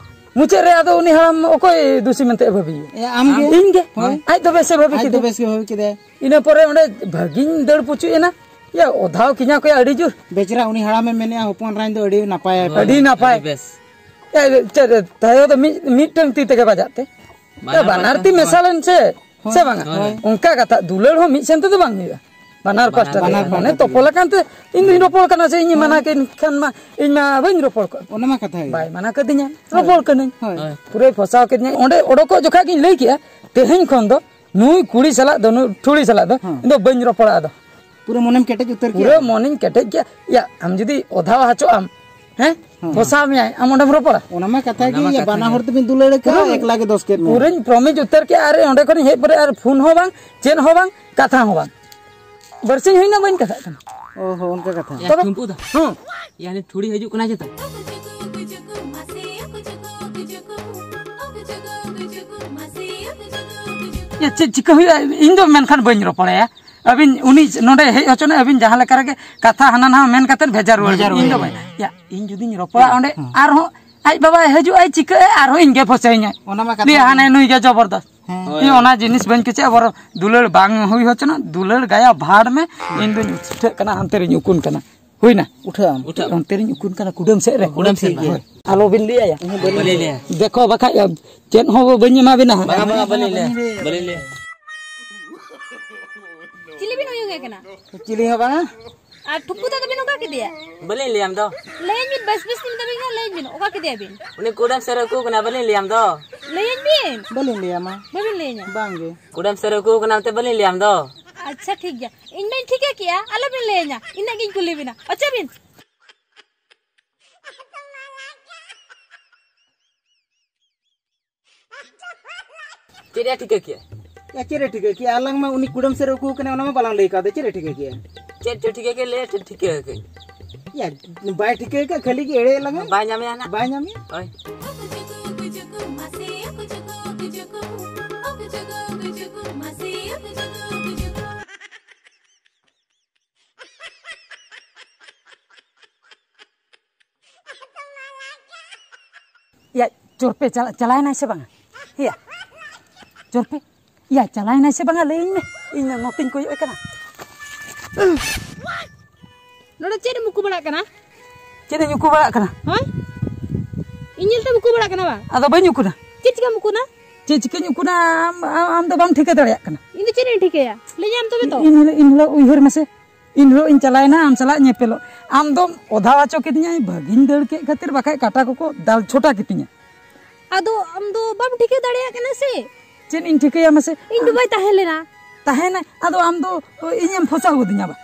ᱢᱩᱪᱟᱹᱫ ᱨᱮ ᱟᱫᱚ ᱩᱱᱤ ᱦᱟᱲᱟᱢ ᱚᱠᱚᱭ ᱫᱩᱥᱤ ᱢᱮᱱᱛᱮ ᱮ ᱵᱷᱟᱹᱵᱤᱭᱮᱭᱟ? ᱮ, ᱟᱢ ᱜᱮ? ᱤᱧ ᱜᱮ᱾ ᱦᱳᱭ᱾ ᱟᱡ ᱫᱚ ᱵᱮᱥ ᱮ ᱵᱷᱟᱹᱵᱤ ᱟᱡ ᱫᱚ ᱠᱮᱫᱟ᱾ ᱵᱮᱥ ᱜᱮ ᱵᱷᱟᱹᱵᱤ ᱠᱮᱫᱟᱭ᱾ ᱤᱱᱟᱹ ᱯᱚᱨᱮ ᱚᱸᱰᱮ ᱵᱷᱟᱹᱜᱤᱧ ᱫᱟᱹᱲ ᱯᱩᱪᱩᱡ ᱮᱱᱟ᱾ ᱭᱟ, ᱚᱫᱷᱟᱣ ᱠᱤᱧᱟ ᱠᱚ ᱭᱟ ᱟᱹᱰᱤ ᱡᱳᱨ᱾ ᱵᱮᱪᱨᱟ ᱩᱱᱤ ᱦᱟᱲᱟᱢᱮ ᱢᱮᱱᱮᱜᱼᱟ, ᱦᱚᱯᱚᱱ ᱮᱨᱟᱧ ᱫᱚ ᱟᱹᱰᱤ ᱱᱟᱯᱟᱭ᱾ ᱟᱹᱰᱤ ᱱᱟᱯᱟᱭ᱾ ᱟᱹᱰᱤ ᱵᱮᱥ᱾ ᱮ, ᱪᱮᱫ, ᱛᱟᱭᱚ ᱫᱚ ᱢᱤᱫ, ᱢᱤᱫᱴᱟᱝ ᱛᱤ ᱛᱮᱜᱮ ᱵᱟᱡᱟᱜ ᱛᱮ᱾ ᱵᱟᱱᱟᱨ ᱮ, ᱵᱟᱱᱟᱨ ᱯᱟᱦᱴᱟ᱾ ᱛᱤ ᱢᱮᱥᱟ ᱞᱮᱱ ᱥᱮ, ᱦᱳᱭ᱾ ᱥᱮ ᱵᱟᱝᱟ? ᱦᱳᱭ᱾ ᱚᱱᱠᱟ ᱠᱟᱛᱷᱟ, ᱫᱩᱞᱟᱹᱲ ᱦᱚᱸ ᱢᱤᱫ ᱥᱮᱱ ᱛᱮᱫᱚ ᱵᱟᱝ ᱦᱩᱭᱩᱜᱼᱟ᱾ ᱵᱟᱱᱟᱨ ᱵᱟᱱᱟᱨ ᱯᱟᱦᱴᱟ ᱵᱟᱱᱟᱨ ᱛᱮᱜᱮ᱾ ᱯᱟᱦᱴᱟ ᱢᱟᱱᱮ ᱛᱮᱜᱮ᱾ ᱛᱚᱯᱚᱞ ᱟᱠᱟᱱ ᱛᱮ ᱤᱧ ᱫᱩᱧ ᱦᱳᱭ᱾ ᱨᱚᱯᱚᱲ ᱠᱟᱱᱟ ᱥᱮ ᱤᱧ ᱦᱳᱭ᱾ ᱢᱟᱱᱟ ᱠᱮᱫ ᱠᱷᱟᱱ ᱢᱟ ᱤᱧ ᱢᱟ ᱵᱟᱹᱧ ᱨᱚᱯᱚᱲ ᱠᱚᱜᱼᱟ᱾ ᱚᱱᱟ ᱢᱟ ᱠᱟᱛᱷᱟ ᱜᱮ᱾ ᱵᱟᱭ ᱢᱟᱱᱟ ᱠᱟᱹᱫᱤᱧᱟ, ᱦᱳᱭ᱾ ᱨᱚᱯᱚᱲ ᱠᱟᱹᱱᱟᱹᱧ᱾ ᱦᱳᱭ᱾ ᱯᱩᱨᱟᱹᱭ ᱯᱷᱚᱥᱟᱣ ᱠᱮᱫᱤᱧᱟ᱾ ᱚᱸᱰᱮ ᱚᱰᱚᱠᱚᱜ ᱡᱚᱠᱷᱟᱡ ᱜᱤᱧ ᱞᱟᱹᱭ ᱠᱮᱜᱼᱟ, ᱛᱮᱦᱮᱧ ᱠᱷᱚᱱ ᱫᱚ ᱱᱩᱭ ᱠᱩᱲᱤ ᱥᱟᱞᱟᱜ ᱫᱚ, ᱱᱩᱭ ᱴᱷᱩᱲᱤ ᱥᱟᱞᱟᱜ ᱫᱚ ᱦᱮᱸ᱾ ᱤᱧ ᱫᱚ ᱵᱟᱹᱧ ᱨᱚᱯᱚᱲᱟ ᱟᱫᱚ᱾ ᱯᱩᱨᱟᱹ ᱢᱚᱱᱮᱢ ᱠᱮᱴᱮᱡ ᱩᱛᱟᱹᱨ ᱯᱩᱨᱟᱹ ᱠᱮᱜᱼᱟ? ᱢᱚᱱᱮᱧ ᱠᱮᱴᱮᱡ ᱠᱮᱜᱼᱟ᱾ ᱭᱟ, ᱟᱢ ᱡᱩᱫᱤ ᱚᱫᱷᱟᱣ ᱦᱟᱪᱚᱜ ᱟᱢ, ᱦᱮᱸ? ᱦᱮᱸ᱾ ᱯᱷᱚᱥᱟᱣ ᱢᱮᱭᱟᱭ, ᱟᱢ ᱚᱸᱰᱮᱢ ᱨᱚᱯᱚᱲᱟ? ᱚᱱᱟ ᱢᱟ ᱠᱟᱛᱷᱟ ᱚᱱᱟ ᱜᱮ, ᱢᱟ ᱤᱭᱟᱹ, ᱠᱟᱛᱷᱟ ᱵᱟᱱᱟ ᱜᱮ᱾ ᱦᱚᱲ ᱛᱮᱵᱤᱱ ᱫᱩᱞᱟᱹᱲ ᱠᱟᱜᱼᱟ, ᱯᱩᱨᱟᱹ ᱮᱠᱞᱟ ᱜᱮ ᱫᱚᱥ ᱠᱮᱫ ᱢᱮᱭᱟ᱾ ᱯᱩᱨᱟᱹᱧ ᱯᱨᱚᱢᱤᱥ ᱩᱛᱟᱹᱨ ᱠᱮᱜᱼᱟ, ᱟᱨ ᱚᱸᱰᱮ ᱠᱷᱚᱱᱤᱧ ᱦᱮᱡ ᱯᱚᱨᱮ ᱟᱨ ᱯᱷᱳᱱ ᱦᱚᱸ ᱵᱟᱝ, ᱪᱮᱫ ᱦᱚᱸ ᱵᱟᱝ, ᱠᱟᱛᱷᱟ ᱦᱚᱸ ᱵᱟᱝ᱾ ᱵᱟᱨᱥᱤᱧ ᱦᱩᱭᱱᱟ ᱵᱟᱹᱧ ᱠᱟᱛᱷᱟᱜ ᱠᱟᱱᱟ᱾ ᱚ ᱦᱚ, ᱚᱱᱠᱟ ᱠᱟᱛᱷᱟ᱾ ᱭᱟ, ᱛᱚᱵᱮ? ᱴᱷᱩᱢᱯᱩ ᱫᱟ᱾ ᱦᱮᱸ᱾ ᱭᱟ, ᱱᱤᱛ ᱛᱷᱩᱲᱤ ᱦᱤᱡᱩᱜ ᱠᱟᱱᱟ ᱪᱮᱛᱟ? ᱭᱟ, ᱪᱮᱫ ᱪᱤᱠᱟᱹ ᱦᱩᱭᱩᱜᱼᱟ? ᱤᱧ ᱫᱚ ᱢᱮᱱᱠᱷᱟᱱ ᱵᱟᱹᱧ ᱨᱚᱯᱚᱲᱟᱭᱟ᱾ ᱟᱹᱵᱤᱱ ᱩᱱᱤ ᱱᱚᱰᱮ ᱦᱮᱡ ᱦᱚᱪᱚᱱᱮ, ᱟᱹᱵᱤᱱ ᱡᱟᱦᱟᱸ ᱞᱮᱠᱟ ᱨᱮᱜᱮ ᱠᱟᱛᱷᱟ ᱦᱟᱱᱟ ᱱᱟᱣᱟ ᱢᱮᱱ ᱠᱟᱛᱮᱫ ᱵᱷᱮᱡᱟᱨ ᱨᱩᱣᱟᱹᱲ ᱵᱷᱮᱡᱟᱨ ᱵᱤᱱ᱾ ᱤᱧ ᱫᱚ ᱨᱩᱣᱟᱹᱲ᱾ ᱵᱟᱹᱧ, ᱭᱟ, ᱤᱧ ᱡᱩᱫᱤᱧ ᱨᱚᱯᱚᱲᱟ ᱚᱸᱰᱮ ᱦᱮᱸ᱾ ᱟᱨᱦᱚᱸ ᱟᱡ ᱵᱟᱵᱟᱭ ᱦᱤᱡᱩᱜᱼᱟᱭ, ᱪᱤᱠᱟᱹᱜᱼᱟᱭ, ᱟᱨᱦᱚᱸ ᱤᱧ ᱜᱮ ᱯᱷᱚᱥᱟᱭᱤᱧᱟᱭ᱾ ᱚᱱᱟ ᱢᱟ ᱠᱟᱛᱷᱟ ᱞᱟᱹᱭᱟ ᱠᱟᱱ᱾ ᱦᱟᱱᱮ ᱱᱩᱭ ᱜᱮ ᱡᱚᱵᱚᱨᱫᱚᱥ᱾ ᱦᱮᱸ᱾ ᱤᱧ ᱚᱱᱟ ᱡᱤᱱᱤᱥ ᱵᱟᱹᱧ ᱠᱩᱥᱤᱭᱟᱜᱼᱟ, ᱵᱚᱨᱚ ᱫᱩᱞᱟᱹᱲ ᱵᱟᱝ ᱦᱩᱭ ᱦᱚᱪᱚᱱᱟ, ᱫᱩᱞᱟᱹᱲ ᱜᱟᱭᱟ ᱵᱷᱟᱲ ᱢᱮ, ᱤᱧ ᱫᱩᱧ ᱩᱴᱷᱟᱹᱜ ᱠᱟᱱᱟ, ᱦᱟᱱᱛᱮ ᱨᱤᱧ ᱩᱠᱩᱱ ᱠᱟᱱᱟ᱾ ᱦᱩᱭᱱᱟ? ᱩᱴᱷᱟᱹᱜ ᱟᱢ᱾ ᱩᱴᱷᱟᱹᱜ ᱟᱢ᱾ ᱚᱱᱛᱮ ᱨᱤᱧ ᱩᱠᱩᱱ ᱠᱟᱱᱟ, ᱠᱩᱰᱟᱹᱢ ᱥᱮᱫ ᱨᱮ᱾ ᱠᱩᱰᱟᱹᱢ ᱥᱮᱫ ᱨᱮ᱾ ᱦᱳᱭ᱾ ᱟᱞᱚᱵᱤᱱ ᱞᱟᱹᱭᱟ ᱭᱟ᱾ ᱵᱟᱹᱞᱤᱧ ᱞᱟᱹᱭᱟ᱾ ᱫᱮᱠᱷᱚ ᱵᱟᱠᱷᱟᱡ ᱪᱮᱫ ᱦᱚᱸ ᱵᱟᱹᱧ ᱮᱢᱟ ᱵᱤᱱᱟ ᱦᱟᱸᱜ᱾ ᱵᱟᱝᱟ, ᱵᱟᱝᱟ, ᱵᱟᱹᱞᱤᱧ ᱞᱟᱹᱭᱟ᱾ ᱵᱟᱹᱞᱤᱧ ᱞᱟᱹᱭᱟ᱾ ᱪᱤᱞᱤ ᱵᱤᱱ ᱩᱭᱩᱝ ᱮ ᱠᱟᱱᱟ? ᱪᱤᱞᱤ ᱦᱚᱸ ᱵᱟᱝᱟ᱾ ᱟᱨ ᱴᱷᱩᱢᱯᱩ ᱫᱟ ᱫᱚᱵᱤᱱ ᱚᱠᱟ ᱠᱮᱫᱮᱭᱟ? ᱵᱟᱹᱞᱤᱧ ᱞᱟᱹᱭᱟ ᱟᱢ ᱫᱚ᱾ ᱞᱟᱹᱭᱟᱹᱧ ᱵᱤᱱ, ᱵᱮᱥ ᱵᱮᱥ ᱛᱮ ᱢᱮᱛᱟ ᱵᱤᱱ ᱠᱟᱱᱟ, ᱞᱟᱹᱭᱟᱹᱧ ᱵᱤᱱ, ᱚᱠᱟ ᱠᱮᱫᱮᱭᱟ ᱵᱤᱱ? ᱩᱱᱤ ᱠᱩᱰᱟᱹᱢ ᱥᱮᱫ ᱨᱮ ᱩᱠᱩ ᱠᱟᱱᱟ, ᱵᱟᱹᱞᱤᱧ ᱞᱟᱹᱭᱟ ᱟᱢ ᱫᱚ᱾ ᱞᱟᱹᱭᱟᱹᱧ ᱵᱤᱱ᱾ ᱵᱟᱹᱞᱤᱧ ᱞᱟᱹᱭᱟ ᱢᱟ᱾ ᱵᱟᱹᱵᱤᱱ ᱞᱟᱹᱭᱟᱹᱧᱟ? ᱵᱟᱝ ᱜᱮ᱾ ᱠᱩᱰᱟᱹᱢ ᱥᱮᱫ ᱨᱮ ᱩᱠᱩ ᱠᱟᱱᱟ ᱢᱮᱱᱛᱮ ᱵᱟᱹᱞᱤᱧ ᱞᱟᱹᱭᱟ ᱟᱢ ᱫᱚ᱾ ᱟᱪᱪᱷᱟ, ᱴᱷᱤᱠ ᱜᱮᱭᱟ, ᱤᱧ ᱢᱟᱧ ᱴᱷᱤᱠᱟᱹ ᱠᱮᱜᱼᱟ, ᱟᱞᱚᱵᱤᱱ ᱞᱟᱹᱭᱟᱹᱧᱟ, ᱤᱱᱟᱹᱜ ᱜᱤᱧ ᱠᱩᱞᱤ ᱵᱤᱱᱟ᱾ ᱚᱪᱚᱜ ᱵᱤᱱ᱾ ᱪᱮᱫ ᱮ ᱴᱷᱤᱠᱟᱹ ᱠᱮᱜᱼᱟ? ᱭᱟ, ᱪᱮᱫ ᱮ ᱴᱷᱤᱠᱟᱹ ᱠᱮᱜᱼᱟ? ᱟᱞᱟᱝ ᱢᱟ ᱩᱱᱤ ᱠᱩᱰᱟᱹᱢ ᱥᱮᱫ ᱨᱮ ᱩᱠᱩ ᱠᱟᱱᱟᱭ, ᱚᱱᱟ ᱢᱟ ᱵᱟᱞᱟᱝ ᱞᱟᱹᱭ ᱠᱟᱣᱫᱮ᱾ ᱪᱮᱫ ᱮ ᱴᱷᱤᱠᱟᱹ ᱠᱮᱜᱼᱟ? ᱪᱮᱫ ᱪᱚ ᱴᱷᱤᱠᱟᱹ ᱠᱮᱫ ᱞᱮ, ᱴᱷᱤᱠᱟᱹ ᱠᱟᱜ᱾ ᱭᱟ, ᱵᱟᱭ ᱴᱷᱤᱠᱟᱹ ᱠᱟᱜ, ᱠᱷᱟᱹᱞᱤ ᱜᱮ ᱮᱲᱮ ᱞᱟᱝᱟ᱾ ᱵᱟᱭ ᱧᱟᱢᱮᱭᱟ ᱱᱟᱜ᱾ ᱵᱟᱭ ᱧᱟᱢᱮᱭᱟ᱾ ᱦᱳᱭ᱾ ᱭᱟ, ᱪᱚᱨᱯᱮ ᱪᱟᱞᱟᱣ ᱮᱱᱟᱭ ᱥᱮ ᱵᱟᱝᱟ? ᱭᱟ, ᱪᱚᱨᱯᱮ, ᱭᱟ, ᱪᱟᱞᱟᱣ ᱮᱱᱟᱭ ᱥᱮ ᱵᱟᱝᱟ? ᱞᱟᱹᱭᱟᱹᱧ ᱢᱮ, ᱤᱧ ᱢᱟ ᱱᱚᱛᱮᱧ ᱠᱚᱭᱚᱜ ᱮ ᱠᱟᱱᱟ᱾ ᱱᱚᱰᱮ ᱪᱮᱫ ᱮᱢ ᱩᱠᱩ ᱵᱟᱲᱟᱜ ᱠᱟᱱᱟ? ᱪᱮᱫ ᱤᱧ ᱩᱠᱩ ᱵᱟᱲᱟᱜ ᱠᱟᱱᱟ? ᱦᱳᱭ, ᱤᱧ ᱧᱮᱞ ᱛᱮᱢ ᱩᱠᱩ ᱵᱟᱲᱟᱜ ᱠᱟᱱᱟ ᱵᱟᱝ? ᱟᱫᱚ ᱵᱟᱹᱧ ᱩᱠᱩᱱᱟ᱾ ᱪᱮᱫ ᱪᱤᱠᱟᱹᱢ ᱩᱠᱩᱱᱟ? ᱪᱮᱫ ᱪᱤᱠᱟᱹᱧ ᱩᱠᱩᱱᱟ? ᱟᱢ, ᱟᱢ, ᱟᱢ ᱫᱚ ᱵᱟᱢ ᱴᱷᱤᱠᱟᱹ ᱫᱟᱲᱮᱭᱟᱜ ᱠᱟᱱᱟ᱾ ᱤᱧ ᱫᱚ ᱪᱮᱫ ᱤᱧ ᱴᱷᱤᱠᱟᱹᱭᱟ? ᱞᱟᱹᱭᱟᱢ ᱛᱚᱵᱮ ᱛᱚ᱾ ᱤᱧ ᱦᱤᱞᱳᱜ, ᱤᱧ ᱦᱤᱞᱳᱜ ᱩᱭᱦᱟᱹᱨ ᱢᱮᱥᱮ, ᱤᱧ ᱦᱤᱞᱳᱜ ᱤᱧ ᱪᱟᱞᱟᱣᱮᱱᱟ ᱟᱢ ᱥᱟᱞᱟᱜ ᱧᱮᱯᱮᱞᱚᱜ, ᱟᱢ ᱫᱚᱢ ᱚᱫᱷᱟ ᱦᱚᱪᱚ ᱠᱤᱫᱤᱧᱟ, ᱤᱧ ᱵᱷᱟᱹᱜᱤᱧ ᱫᱟᱹᱲ ᱠᱮᱫ ᱠᱷᱟᱹᱛᱤᱨ, ᱵᱟᱠᱷᱟᱡ ᱠᱟᱴᱟ ᱠᱚᱠᱚ ᱫᱟᱞ ᱪᱷᱚᱴᱟ ᱠᱤᱛᱤᱧᱟ᱾ ᱟᱫᱚ ᱟᱢ ᱫᱚ ᱵᱟᱢ ᱴᱷᱤᱠᱟᱹ ᱫᱟᱲᱮᱭᱟᱜ ᱠᱟᱱᱟ ᱥᱮ? ᱪᱮᱫ ᱤᱧ ᱴᱷᱤᱠᱟᱹᱭᱟ ᱢᱟᱥᱮ? ᱤᱧ ᱫᱚ ᱵᱟᱭ ᱛᱟᱦᱮᱸ ᱞᱮᱱᱟ᱾ ᱛᱟᱦᱮᱱᱟᱭ, ᱟᱫᱚ ᱟᱢ ᱫᱚ ᱤᱧᱮᱢ ᱯᱷᱚᱥᱟᱣ ᱜᱚᱫᱤᱧᱟ ᱵᱟ?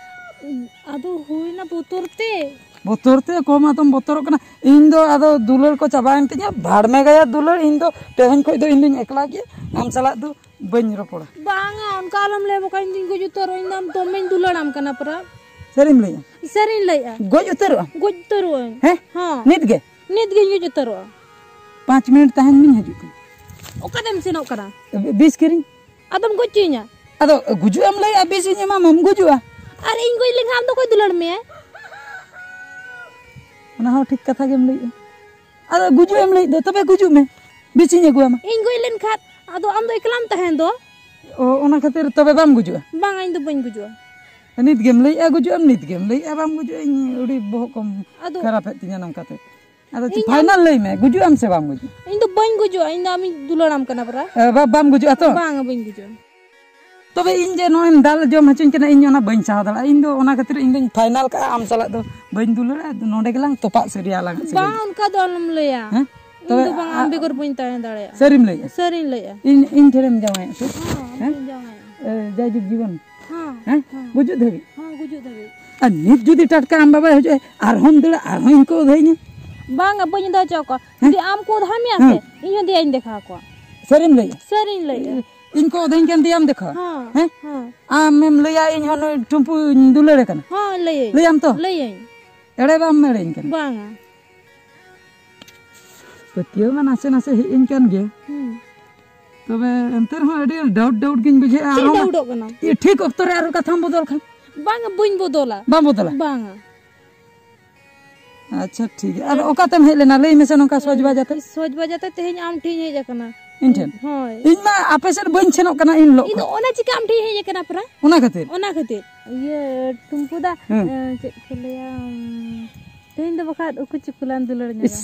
ᱟᱫᱚ ᱦᱩᱭᱱᱟ ᱵᱚᱛᱚᱨ ᱛᱮ᱾ ᱵᱚᱛᱚᱨ ᱛᱮ? ᱠᱚᱢ ᱟᱫᱚᱢ ᱵᱚᱛᱚᱨᱚᱜ ᱠᱟᱱᱟ᱾ ᱤᱧ ᱫᱚ ᱟᱫᱚ ᱫᱩᱞᱟᱹᱲ ᱠᱚ ᱪᱟᱵᱟᱭᱮᱱ ᱛᱤᱧᱟ, ᱵᱷᱟᱲᱢᱮ ᱜᱟᱭᱟ ᱫᱩᱞᱟᱹᱲ᱾ ᱤᱧ ᱫᱚ ᱛᱮᱦᱮᱧ ᱠᱷᱚᱡ ᱫᱚ ᱤᱧ ᱫᱚᱧ ᱮᱠᱞᱟ ᱜᱮᱭᱟ, ᱟᱢ ᱥᱟᱞᱟᱜ ᱫᱚ ᱵᱟᱹᱧ ᱨᱚᱯᱚᱲᱟ᱾ ᱵᱟᱝᱟ, ᱚᱱᱠᱟ ᱟᱞᱚᱢ ᱞᱟᱹᱭᱟ, ᱵᱟᱠᱷᱟᱱ ᱤᱧ ᱫᱚᱧ ᱜᱚᱡ ᱩᱛᱟᱹᱨᱚᱜᱼᱟ᱾ ᱤᱧ ᱫᱚ ᱟᱢ ᱫᱚᱢᱮᱧ ᱫᱩᱞᱟᱹᱲᱟᱢ ᱠᱟᱱᱟ ᱯᱟᱨᱟ᱾ ᱥᱟᱹᱨᱤᱢ ᱞᱟᱹᱭᱮᱜᱼᱟ? ᱥᱟᱹᱨᱤᱧ ᱞᱟᱹᱭᱮᱜᱼᱟ᱾ ᱜᱚᱡ ᱩᱛᱟᱹᱨᱚᱜ ᱟᱢ? ᱜᱚᱡ ᱩᱛᱟᱹᱨᱚᱜ ᱟᱹᱧ᱾ ᱦᱮᱸ? ᱦᱚᱸ᱾ ᱱᱤᱛ ᱜᱮ? ᱱᱤᱛ ᱜᱤᱧ ᱜᱚᱡ ᱩᱛᱟᱹᱨᱚᱜᱼᱟ᱾ ᱯᱟᱸᱪ ᱢᱤᱱᱤᱴ ᱛᱟᱦᱮᱱ ᱢᱤᱧ ᱦᱤᱡᱩᱜ ᱠᱟᱱᱟ᱾ ᱚᱠᱟᱛᱮᱢ ᱥᱮᱱᱚᱜ ᱠᱟᱱᱟ? ᱵᱤᱥ ᱠᱤᱨᱤᱧ᱾ ᱟᱫᱚᱢ ᱜᱚᱡ ᱦᱚᱪᱚᱧᱟ? ᱟᱫᱚ ᱜᱩᱡᱩᱜ ᱮᱢ ᱞᱟᱹᱭᱮᱜᱼᱟ, ᱵᱤᱥ ᱤᱧ ᱮᱢᱟᱢᱟ, ᱟᱢ ᱜᱩᱡᱩᱜᱼᱟ᱾ ᱟᱨ ᱤᱧ ᱜᱚᱡ ᱞᱮᱱᱠᱷᱟᱱ ᱟᱢ ᱫᱚ ᱚᱠᱚᱭ ᱫᱩᱞᱟᱹᱲ ᱢᱮᱭᱟᱭ? ᱚᱱᱟ ᱦᱚᱸ ᱴᱷᱤᱠ ᱠᱟᱛᱷᱟ ᱜᱮᱢ ᱞᱟᱹᱭᱮᱜᱼᱟ᱾ ᱟᱫᱚ ᱜᱩᱡᱩᱜ ᱮᱢ ᱞᱟᱹᱭᱮᱫ ᱫᱚ, ᱛᱚᱵᱮ ᱜᱩᱡᱩᱜ ᱢᱮ, ᱵᱤᱥ ᱤᱧ ᱟᱹᱜᱩᱣᱟᱢᱟ᱾ ᱤᱧ ᱜᱚᱡ ᱞᱮᱱᱠᱷᱟᱱ ᱟᱫᱚ ᱟᱢ ᱫᱚ ᱮᱠᱞᱟᱢ ᱛᱟᱦᱮᱱ ᱫᱚ᱾ ᱚ, ᱚᱱᱟ ᱠᱷᱟᱹᱛᱤᱨ ᱛᱚᱵᱮ ᱵᱟᱢ ᱜᱩᱡᱩᱜᱼᱟ? ᱵᱟᱝᱟ, ᱤᱧ ᱫᱚ ᱵᱟᱹᱧ ᱜᱩᱡᱩᱜᱼᱟ᱾ ᱱᱤᱛ ᱜᱮᱢ ᱞᱟᱹᱭᱮᱜᱼᱟ ᱜᱩᱡᱩᱜ ᱟᱢ, ᱱᱤᱛ ᱜᱮᱢ ᱞᱟᱹᱭᱮᱜᱼᱟ ᱵᱟᱢ ᱜᱩᱡᱩᱜᱼᱟ, ᱤᱧ ᱟᱹᱰᱤ ᱵᱚᱦᱚᱜ ᱠᱚᱢ ᱟᱫᱚ ᱠᱷᱟᱨᱟᱯᱮᱫ ᱛᱤᱧᱟᱹ ᱱᱚᱝᱠᱟᱛᱮ᱾ ᱟᱫᱚ ᱪᱮᱫ ᱤᱧ ᱟᱢ ᱯᱷᱟᱭᱱᱟᱞ ᱞᱟᱹᱭ ᱢᱮ, ᱜᱩᱡᱩᱜ ᱟᱢ ᱥᱮ ᱵᱟᱢ ᱜᱩᱡᱩᱜᱼᱟ? ᱤᱧ ᱫᱚ ᱵᱟᱹᱧ ᱜᱩᱡᱩᱜᱼᱟ, ᱤᱧ ᱫᱚ ᱟᱢᱤᱧ ᱫᱩᱞᱟᱹᱲᱟᱢ ᱠᱟᱱᱟ ᱯᱟᱨᱟ᱾ ᱮ, ᱵᱟ-, ᱵᱟᱢ ᱜᱩᱡᱩᱜᱼᱟ ᱛᱚ? ᱵᱟᱝᱟ, ᱵᱟᱹᱧ ᱜᱩᱡᱩᱜᱼᱟ᱾ ᱛᱚᱵᱮ ᱤᱧ ᱡᱮ ᱱᱚᱜᱼᱚᱭ ᱮᱢ ᱫᱟᱞ ᱡᱚᱢ ᱦᱚᱪᱚᱧ ᱠᱟᱱᱟ, ᱤᱧ ᱚᱱᱟ ᱵᱟᱹᱧ ᱥᱟᱦᱟᱣ ᱫᱟᱲᱮᱭᱟᱜᱼᱟ᱾ ᱤᱧ ᱫᱚ ᱚᱱᱟ ᱠᱷᱟᱹᱛᱤᱨ ᱤᱧ ᱫᱚᱧ ᱯᱷᱟᱭᱱᱟᱞ ᱠᱟᱜᱼᱟ, ᱟᱢ ᱥᱟᱞᱟᱜ ᱫᱚ ᱵᱟᱹᱧ ᱫᱩᱞᱟᱹᱲᱟ᱾ ᱱᱚᱸᱰᱮ ᱜᱮᱞᱟᱝ ᱛᱚᱯᱟᱜ ᱥᱟᱹᱨᱤᱭᱟ ᱟᱞᱟᱝᱟᱜ ᱥᱟᱹᱜᱟᱹᱭ᱾ ᱵᱟᱝ, ᱚᱱᱠᱟ ᱫᱚ ᱟᱞᱚᱢ ᱞᱟᱹᱭᱟ᱾ ᱦᱮᱸ? ᱤᱧ ᱛᱚᱵᱮ ᱫᱚ ᱵᱟᱝ, ᱟ-, ᱟᱢ ᱵᱮᱜᱚᱨ ᱵᱟᱹᱧ ᱛᱟᱦᱮᱸ ᱫᱟᱲᱮᱭᱟᱜᱼᱟ᱾ ᱥᱟᱹᱨᱤᱢ ᱞᱟᱹᱭᱮᱜᱼᱟ? ᱥᱟᱹᱨᱤᱧ ᱞᱟᱹᱭᱮᱜᱼᱟ᱾ ᱤᱧ, ᱤᱧ ᱴᱷᱮᱱᱮᱢ ᱡᱟᱶᱟᱭᱚᱜᱼᱟ ᱥᱮ? ᱦᱚᱸ, ᱦᱮᱸ? ᱟᱢ ᱴᱷᱮᱱ ᱡᱟᱶᱟᱭᱚᱜᱼᱟ᱾ ᱮ, ᱡᱟᱭᱡᱩᱜᱽ ᱡᱤᱵᱚᱱ᱾ ᱦᱚᱸ, ᱦᱮᱸ? ᱦᱚᱸ᱾ ᱜᱩᱡᱩᱜ ᱫᱷᱟᱹᱵᱤᱡ? ᱦᱚᱸ, ᱜᱩᱡᱩᱜ ᱫᱷᱟᱹᱵᱤᱡ᱾ ᱟᱨ ᱱᱤᱛ ᱡᱩᱫᱤ ᱴᱟᱴᱠᱟ ᱟᱢ ᱵᱟᱵᱟᱭ ᱦᱤᱡᱩᱜᱼᱟ, ᱟᱨᱦᱚᱸᱢ ᱫᱟᱹᱲᱟ, ᱟᱨᱦᱚᱸ ᱤᱧ ᱠᱚ ᱩᱫᱷᱟᱹᱭᱤᱧᱟ᱾ ᱵᱟᱝᱟ, ᱵᱟᱹᱧ ᱫᱚᱦᱚ ᱦᱚᱪᱚ ᱠᱚᱣᱟ᱾ ᱦᱮᱸ? ᱡᱩᱫᱤ ᱟᱢ ᱠᱚ ᱩᱫᱷᱟᱹᱭ ᱢᱮᱭᱟ ᱥᱮ, ᱦᱮᱸ᱾ ᱤᱧ ᱦᱚᱸ ᱫᱮᱭᱟᱧ ᱫᱮᱠᱷᱟᱣ ᱠᱚᱣᱟ᱾ ᱥᱟᱹᱨᱤᱢ ᱞᱟᱹᱭᱮᱜᱼᱟ? ᱥᱟᱹᱨᱤᱧ ᱞᱟᱹᱭᱮᱜᱼᱟ᱾ ᱤᱧ ᱠᱚ ᱚᱫᱷᱮᱧ ᱠᱟᱱ ᱫᱮᱭᱟᱢ ᱫᱮᱠᱷᱟ᱾ ᱦᱚᱸ, ᱦᱮᱸ? ᱦᱚᱸ᱾ ᱟᱢᱮᱢ ᱞᱟᱹᱭᱟ ᱤᱧ ᱦᱚᱸ ᱱᱩᱭ ᱴᱩᱢᱯᱩᱧ ᱫᱩᱞᱟᱹᱲᱮ ᱠᱟᱱᱟ᱾ ᱦᱚᱸ, ᱞᱟᱹᱭᱟᱹᱧ᱾ ᱞᱟᱹᱭᱟᱢ ᱛᱚ? ᱞᱟᱹᱭᱟᱹᱧ᱾ ᱮᱲᱮ ᱵᱟᱢ ᱮᱲᱮᱧ ᱠᱟᱱᱟ᱾ ᱵᱟᱝᱟ᱾ ᱯᱟᱹᱛᱭᱟᱹᱣ ᱢᱟ ᱱᱟᱥᱮ ᱱᱟᱥᱮ ᱦᱮᱡ ᱤᱧ ᱠᱟᱱ ᱜᱮ᱾ ᱦᱩᱸ᱾ ᱛᱚᱵᱮ ᱮᱱᱛᱮ ᱨᱮᱦᱚᱸ ᱟᱹᱰᱤ ᱰᱟᱣᱩᱴ ᱰᱟᱣᱩᱴ ᱜᱤᱧ ᱵᱩᱡᱷᱟᱹᱣᱮᱜᱼᱟ᱾ ᱪᱮᱫ ᱟᱨᱦᱚᱸ ᱢᱟ ᱰᱟᱣᱩᱴᱚᱜ ᱠᱟᱱᱟ? ᱤᱭᱟᱹ, ᱴᱷᱤᱠ ᱚᱠᱛᱚ ᱨᱮ ᱟᱨᱦᱚᱸ ᱠᱟᱛᱷᱟᱢ ᱵᱚᱫᱚᱞ ᱠᱷᱟᱱ? ᱵᱟᱝᱟ, ᱵᱟᱹᱧ ᱵᱚᱫᱚᱞᱟ᱾ ᱵᱟᱢ ᱵᱚᱫᱚᱞᱟ? ᱵᱟᱝᱟ᱾ ᱟᱪᱪᱷᱟ, ᱴᱷᱤᱠ ᱜᱮᱭᱟ᱾ ᱟᱨ ᱚᱠᱟᱛᱮᱢ ᱦᱮᱡ ᱞᱮᱱᱟ? ᱞᱟᱹᱭ ᱢᱮᱥᱮ, ᱱᱚᱝᱠᱟ ᱥᱚᱡᱽ ᱵᱟᱡᱟᱛᱮ? ᱥᱚᱡᱽ ᱵᱟᱡᱟᱛᱮ ᱛᱮᱦᱮᱧ ᱟᱢ ᱴᱷᱮᱱ ᱤᱧ ᱦᱮᱡ ᱟᱠᱟᱱᱟ᱾ ᱤᱧ ᱴᱷᱮᱱ? ᱦᱳᱭ᱾ ᱤᱧ ᱢᱟ ᱟᱯᱮ ᱥᱮᱫ ᱵᱟᱹᱧ ᱥᱮᱱᱚᱜ ᱠᱟᱱᱟ, ᱤᱧ ᱦᱤᱞᱳᱜ ᱤᱧ ᱫᱚ ᱠᱷᱚᱱ᱾ ᱚᱱᱟ ᱪᱤᱠᱟ ᱟᱢ ᱴᱷᱮᱱ ᱤᱧ ᱦᱮᱡ ᱟᱠᱟᱱᱟ ᱯᱨᱟ? ᱚᱱᱟ ᱠᱷᱟᱹᱛᱤᱨ? ᱚᱱᱟ ᱠᱷᱟᱹᱛᱤᱨ᱾ ᱤᱭᱟᱹ, ᱴᱩᱢᱯᱩ ᱫᱟ, ᱦᱮᱸ᱾ ᱮ, ᱪᱮᱫ ᱠᱚ ᱞᱟᱹᱭᱟ, ᱩᱢ, ᱛᱮᱦᱮᱧ ᱫᱚ ᱵᱟᱠᱷᱟᱡ ᱩᱠᱩ ᱪᱩᱠᱩ ᱞᱟᱝ ᱫᱩᱞᱟᱹᱲ ᱧᱚᱜᱟ᱾ ᱤᱥ,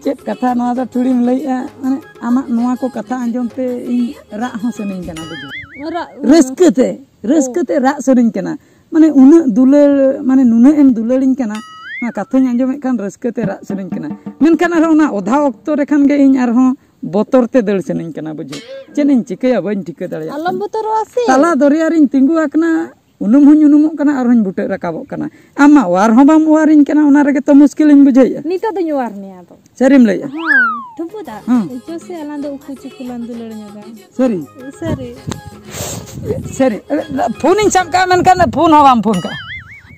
ᱪᱮᱫ ᱠᱟᱛᱷᱟ ᱱᱚᱣᱟ ᱫᱚ ᱴᱷᱩᱲᱤᱢ ᱞᱟᱹᱭᱮᱜᱼᱟ? ᱢᱟᱱᱮ, ᱟᱢᱟᱜ ᱱᱚᱣᱟ ᱠᱚ ᱠᱟᱛᱷᱟ ᱟᱸᱡᱚᱢ ᱛᱮ ᱤᱧ ᱨᱟᱜ ᱦᱚᱸ ᱥᱟᱱᱟᱧ ᱠᱟᱱᱟ, ᱵᱩᱡᱷᱟᱹᱣ᱾ ᱨᱟᱜ? ᱨᱟᱹᱥᱠᱟᱹ ᱛᱮ, ᱨᱟᱹᱥᱠᱟᱹ ᱚ᱾ ᱛᱮ ᱨᱟᱜ ᱥᱟᱱᱟᱧ ᱠᱟᱱᱟ᱾ ᱢᱟᱱᱮ, ᱩᱱᱟᱹᱜ ᱫᱩᱞᱟᱹᱲ, ᱢᱟᱱᱮ, ᱱᱩᱱᱟᱹᱜ ᱮᱢ ᱫᱩᱞᱟᱹᱲᱤᱧ ᱠᱟᱱᱟ, ᱚᱱᱟ ᱠᱟᱛᱷᱟᱧ ᱟᱸᱡᱚᱢᱮᱫ ᱠᱷᱟᱱ ᱨᱟᱹᱥᱠᱟᱹ ᱛᱮ ᱨᱟᱜ ᱥᱟᱱᱟᱧ ᱠᱟᱱᱟ᱾ ᱢᱮᱱᱠᱷᱟᱱ ᱟᱨᱦᱚᱸ ᱚᱱᱟ ᱚᱫᱷᱟ ᱚᱠᱛᱚ ᱨᱮ ᱠᱷᱟᱱ ᱜᱮ ᱤᱧ ᱟᱨᱦᱚᱸ ᱵᱚᱛᱚᱨ ᱛᱮ ᱫᱟᱹᱲ ᱥᱟᱱᱟᱧ ᱠᱟᱱᱟ, ᱵᱩᱡᱷᱟᱹᱣ᱾ ᱪᱮᱫ ᱤᱧ ᱪᱤᱠᱟᱹᱭᱟ, ᱵᱟᱹᱧ ᱴᱷᱤᱠᱟᱹ ᱫᱟᱲᱮᱭᱟᱜ ᱟᱞᱚᱢ ᱠᱟᱱᱟ᱾ ᱵᱚᱛᱚᱨᱚᱜᱼᱟ ᱥᱮ᱾ ᱛᱟᱞᱟ ᱫᱚᱨᱭᱟ ᱨᱤᱧ ᱛᱤᱸᱜᱩ ᱟᱠᱟᱱᱟ, ᱩᱱᱩᱢ ᱦᱚᱸᱧ ᱩᱱᱩᱢᱚᱜ ᱠᱟᱱᱟ, ᱟᱨᱦᱚᱸᱧ ᱵᱩᱴᱟᱹᱜ ᱨᱟᱠᱟᱵᱚᱜ ᱠᱟᱱᱟ᱾ ᱟᱢ ᱢᱟ ᱚᱣᱟᱨ ᱦᱚᱸ ᱵᱟᱢ ᱚᱣᱟᱨᱤᱧ ᱠᱟᱱᱟ, ᱚᱱᱟ ᱨᱮᱜᱮ ᱛᱚ ᱢᱩᱥᱠᱤᱞᱤᱧ ᱵᱩᱡᱷᱟᱹᱣᱮᱫᱼᱟ᱾ ᱱᱤᱛᱚᱜ ᱫᱚᱧ ᱚᱣᱟᱨ ᱢᱮᱭᱟ ᱟᱫᱚ᱾ ᱥᱟᱹᱨᱤᱢ ᱞᱟᱹᱭᱮᱫᱼᱟ? ᱦᱮᱸ, ᱴᱷᱩᱢᱯᱩ ᱫᱟ᱾ ᱦᱮᱸ᱾ ᱪᱚ ᱥᱮ ᱟᱞᱟᱝ ᱫᱚ ᱩᱠᱩ ᱪᱩᱠᱩ ᱞᱟᱝ ᱫᱩᱞᱟᱹᱲ ᱧᱚᱜᱟ᱾ ᱥᱟᱹᱨᱤ? ᱥᱟᱹᱨᱤ᱾ ᱥᱟᱹᱨᱤ᱾ ᱮ, ᱯᱷᱳᱱᱤᱧ ᱥᱟᱵ ᱠᱟᱜᱼᱟ, ᱢᱮᱱᱠᱷᱟᱱ ᱯᱷᱳᱱ ᱦᱚᱸ ᱵᱟᱢ ᱯᱷᱳᱱ ᱠᱟᱜᱼᱟ᱾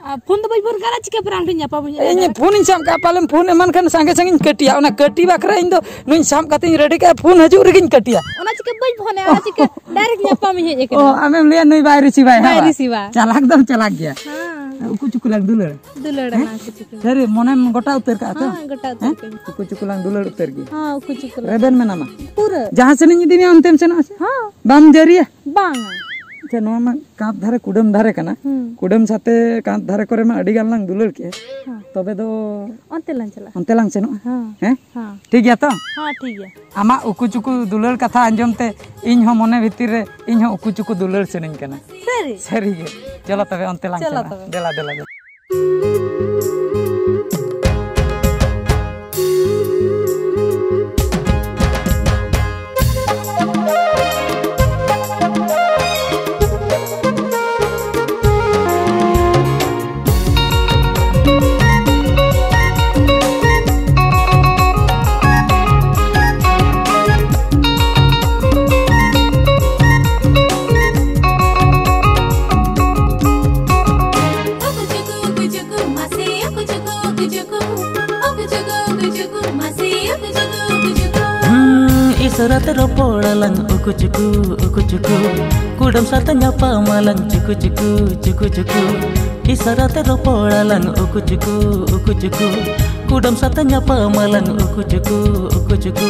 ᱟᱨ ᱯᱷᱳᱱ ᱫᱚ ᱵᱟᱹᱧ ᱯᱷᱳᱱ ᱠᱟᱜᱼᱟ, ᱪᱤᱠᱟᱹ ᱯᱮᱨᱟ ᱟᱢ ᱴᱷᱮᱱ ᱧᱟᱯᱟᱢ ᱤᱧ ᱦᱮᱡ ᱤᱧ ᱟᱠᱟᱱᱟ? ᱯᱷᱳᱱᱤᱧ ᱥᱟᱵ ᱠᱟᱜᱼᱟ, ᱯᱟᱞᱮᱱ ᱯᱷᱳᱱ ᱮᱢᱟᱱ ᱠᱷᱟᱱ ᱥᱟᱸᱜᱮ ᱥᱟᱸᱜᱮᱧ ᱠᱟᱹᱴᱤᱭᱟ᱾ ᱚᱱᱟ ᱠᱟᱹᱴᱤ ᱵᱟᱠᱷᱨᱟ ᱤᱧ ᱫᱚ ᱱᱩᱭ ᱥᱟᱵ ᱠᱟᱛᱮᱧ ᱨᱮᱰᱤ ᱠᱟᱜᱼᱟ, ᱯᱷᱳᱱ ᱦᱤᱡᱩᱜ ᱨᱮᱜᱮᱧ ᱠᱟᱹᱴᱤᱭᱟ᱾ ᱚᱱᱟ ᱪᱤᱠᱟᱹ ᱵᱟᱹᱧ ᱯᱷᱳᱱᱟ, ᱚᱱᱟ ᱪᱤᱠᱟᱹ ᱰᱟᱭᱨᱮᱠᱴ ᱧᱟᱯᱟᱢ ᱤᱧ ᱦᱮᱡ ᱚ, ᱟᱠᱟᱱᱟ᱾ ᱟᱢᱮᱢ ᱞᱟᱹᱭᱟ ᱱᱩᱭ ᱵᱟᱭ ᱨᱤᱥᱤᱵᱷᱟᱭ, ᱵᱟᱭ ᱦᱮᱸ ᱵᱟᱝ? ᱨᱤᱥᱤᱵᱷᱟ᱾ ᱪᱟᱞᱟᱠ ᱫᱚᱢ ᱪᱟᱞᱟᱠ ᱜᱮᱭᱟ᱾ ᱦᱮᱸ᱾ ᱩᱠᱩ ᱪᱩᱠᱩ ᱞᱟᱝ ᱫᱩᱞᱟᱹᱲ᱾ ᱫᱩᱞᱟᱹᱲ ᱦᱮᱸ? ᱟᱱᱟ ᱩᱠᱩ ᱪᱩᱠᱩ᱾ ᱥᱟᱹᱨᱤ, ᱢᱚᱱᱮᱢ ᱜᱚᱴᱟ ᱩᱛᱟᱹᱨ ᱠᱟᱜᱼᱟ ᱛᱚ? ᱦᱮᱸ, ᱜᱚᱴᱟ ᱩᱛᱟᱹᱨ ᱦᱮᱸ? ᱠᱟᱹᱧ᱾ ᱩᱠᱩ ᱪᱩᱠᱩ ᱞᱟᱝ ᱫᱩᱞᱟᱹᱲ ᱩᱛᱟᱹᱨ ᱜᱮ᱾ ᱦᱮᱸ, ᱩᱠᱩ ᱪᱩᱠᱩ ᱞᱟᱝ᱾ ᱨᱮᱵᱮᱱ ᱢᱮᱱᱟᱢᱟ? ᱯᱩᱨᱟᱹ᱾ ᱡᱟᱦᱟᱸ ᱥᱮᱱᱤᱧ ᱤᱫᱤ ᱢᱮᱭᱟ ᱚᱱᱛᱮᱢ ᱥᱮᱱᱚᱜᱼᱟ ᱥᱮ? ᱦᱮᱸ᱾ ᱵᱟᱢ ᱡᱟᱹᱨᱤᱭᱟ? ᱵᱟᱝᱟ᱾ ᱟᱪᱪᱷᱟ, ᱱᱚᱣᱟ ᱢᱟ ᱠᱟᱸᱛ ᱫᱷᱟᱨᱮ, ᱠᱩᱰᱟᱹᱢ ᱫᱷᱟᱨᱮ ᱠᱟᱱᱟ᱾ ᱦᱩᱸ᱾ ᱠᱩᱰᱟᱹᱢ ᱥᱟᱛᱮ ᱠᱟᱸᱛ ᱫᱷᱟᱨᱮ ᱠᱚᱨᱮ ᱢᱟ ᱟᱹᱰᱤ ᱜᱟᱱ ᱞᱟᱝ ᱫᱩᱞᱟᱹᱲ ᱠᱮᱜᱼᱟ᱾ ᱦᱮᱸ᱾ ᱛᱚᱵᱮ ᱫᱚ ᱚᱱᱛᱮ ᱞᱟᱝ ᱪᱟᱞᱟᱜᱼᱟ᱾ ᱚᱱᱛᱮ ᱞᱟᱝ ᱥᱮᱱᱚᱜᱼᱟ᱾ ᱦᱮᱸ᱾ ᱦᱮᱸ? ᱦᱮᱸ᱾ ᱴᱷᱤᱠ ᱜᱮᱭᱟ ᱛᱚ? ᱦᱮᱸ, ᱴᱷᱤᱠ ᱜᱮᱭᱟ᱾ ᱟᱢᱟᱜ ᱩᱠᱩ ᱪᱩᱠᱩ ᱫᱩᱞᱟᱹᱲ ᱠᱟᱛᱷᱟ ᱟᱸᱡᱚᱢ ᱛᱮ ᱤᱧ ᱦᱚᱸ ᱢᱚᱱᱮ ᱵᱷᱤᱛᱤᱨ ᱨᱮ ᱤᱧ ᱦᱚᱸ ᱩᱠᱩ ᱪᱩᱠᱩ ᱫᱩᱞᱟᱹᱲ ᱥᱟᱱᱟᱧ ᱠᱟᱱᱟ᱾ ᱥᱟᱹᱨᱤ? ᱥᱟᱹᱨᱤ ᱜᱮ᱾ ᱪᱚᱞᱚ ᱛᱚᱵᱮ ᱚᱱᱛᱮ ᱞᱟᱝ ᱪᱚᱞᱚ ᱪᱟᱞᱟᱜᱼᱟ᱾ ᱛᱚᱵᱮ᱾ ᱫᱮᱞᱟ, ᱫᱮᱞᱟ, ᱫᱮᱞᱟ᱾ ᱤᱥᱟᱨᱟ ᱛᱮ ᱨᱚᱯᱚᱲ ᱟᱞᱟᱝ ᱩᱠᱩ ᱪᱩᱠᱩ ᱩᱠᱩ ᱪᱩᱠᱩ᱾ ᱠᱩᱰᱟᱹᱢ ᱥᱟᱛᱮ ᱧᱟᱯᱟᱢ ᱟᱞᱟᱝ ᱪᱩᱠᱩ ᱪᱩᱠᱩ ᱪᱩᱠᱩ ᱪᱩᱠᱩ᱾ ᱤᱥᱟᱨᱟ ᱛᱮ ᱨᱚᱯᱚᱲ ᱟᱞᱟᱝ ᱩᱠᱩ ᱪᱩᱠᱩ ᱩᱠᱩ ᱪᱩᱠᱩ᱾ ᱠᱩᱰᱟᱹᱢ ᱥᱟᱛᱮ ᱧᱟᱯᱟᱢ ᱟᱞᱟᱝ ᱩᱠᱩ ᱪᱩᱠᱩ ᱩᱠᱩ ᱪᱩᱠᱩ᱾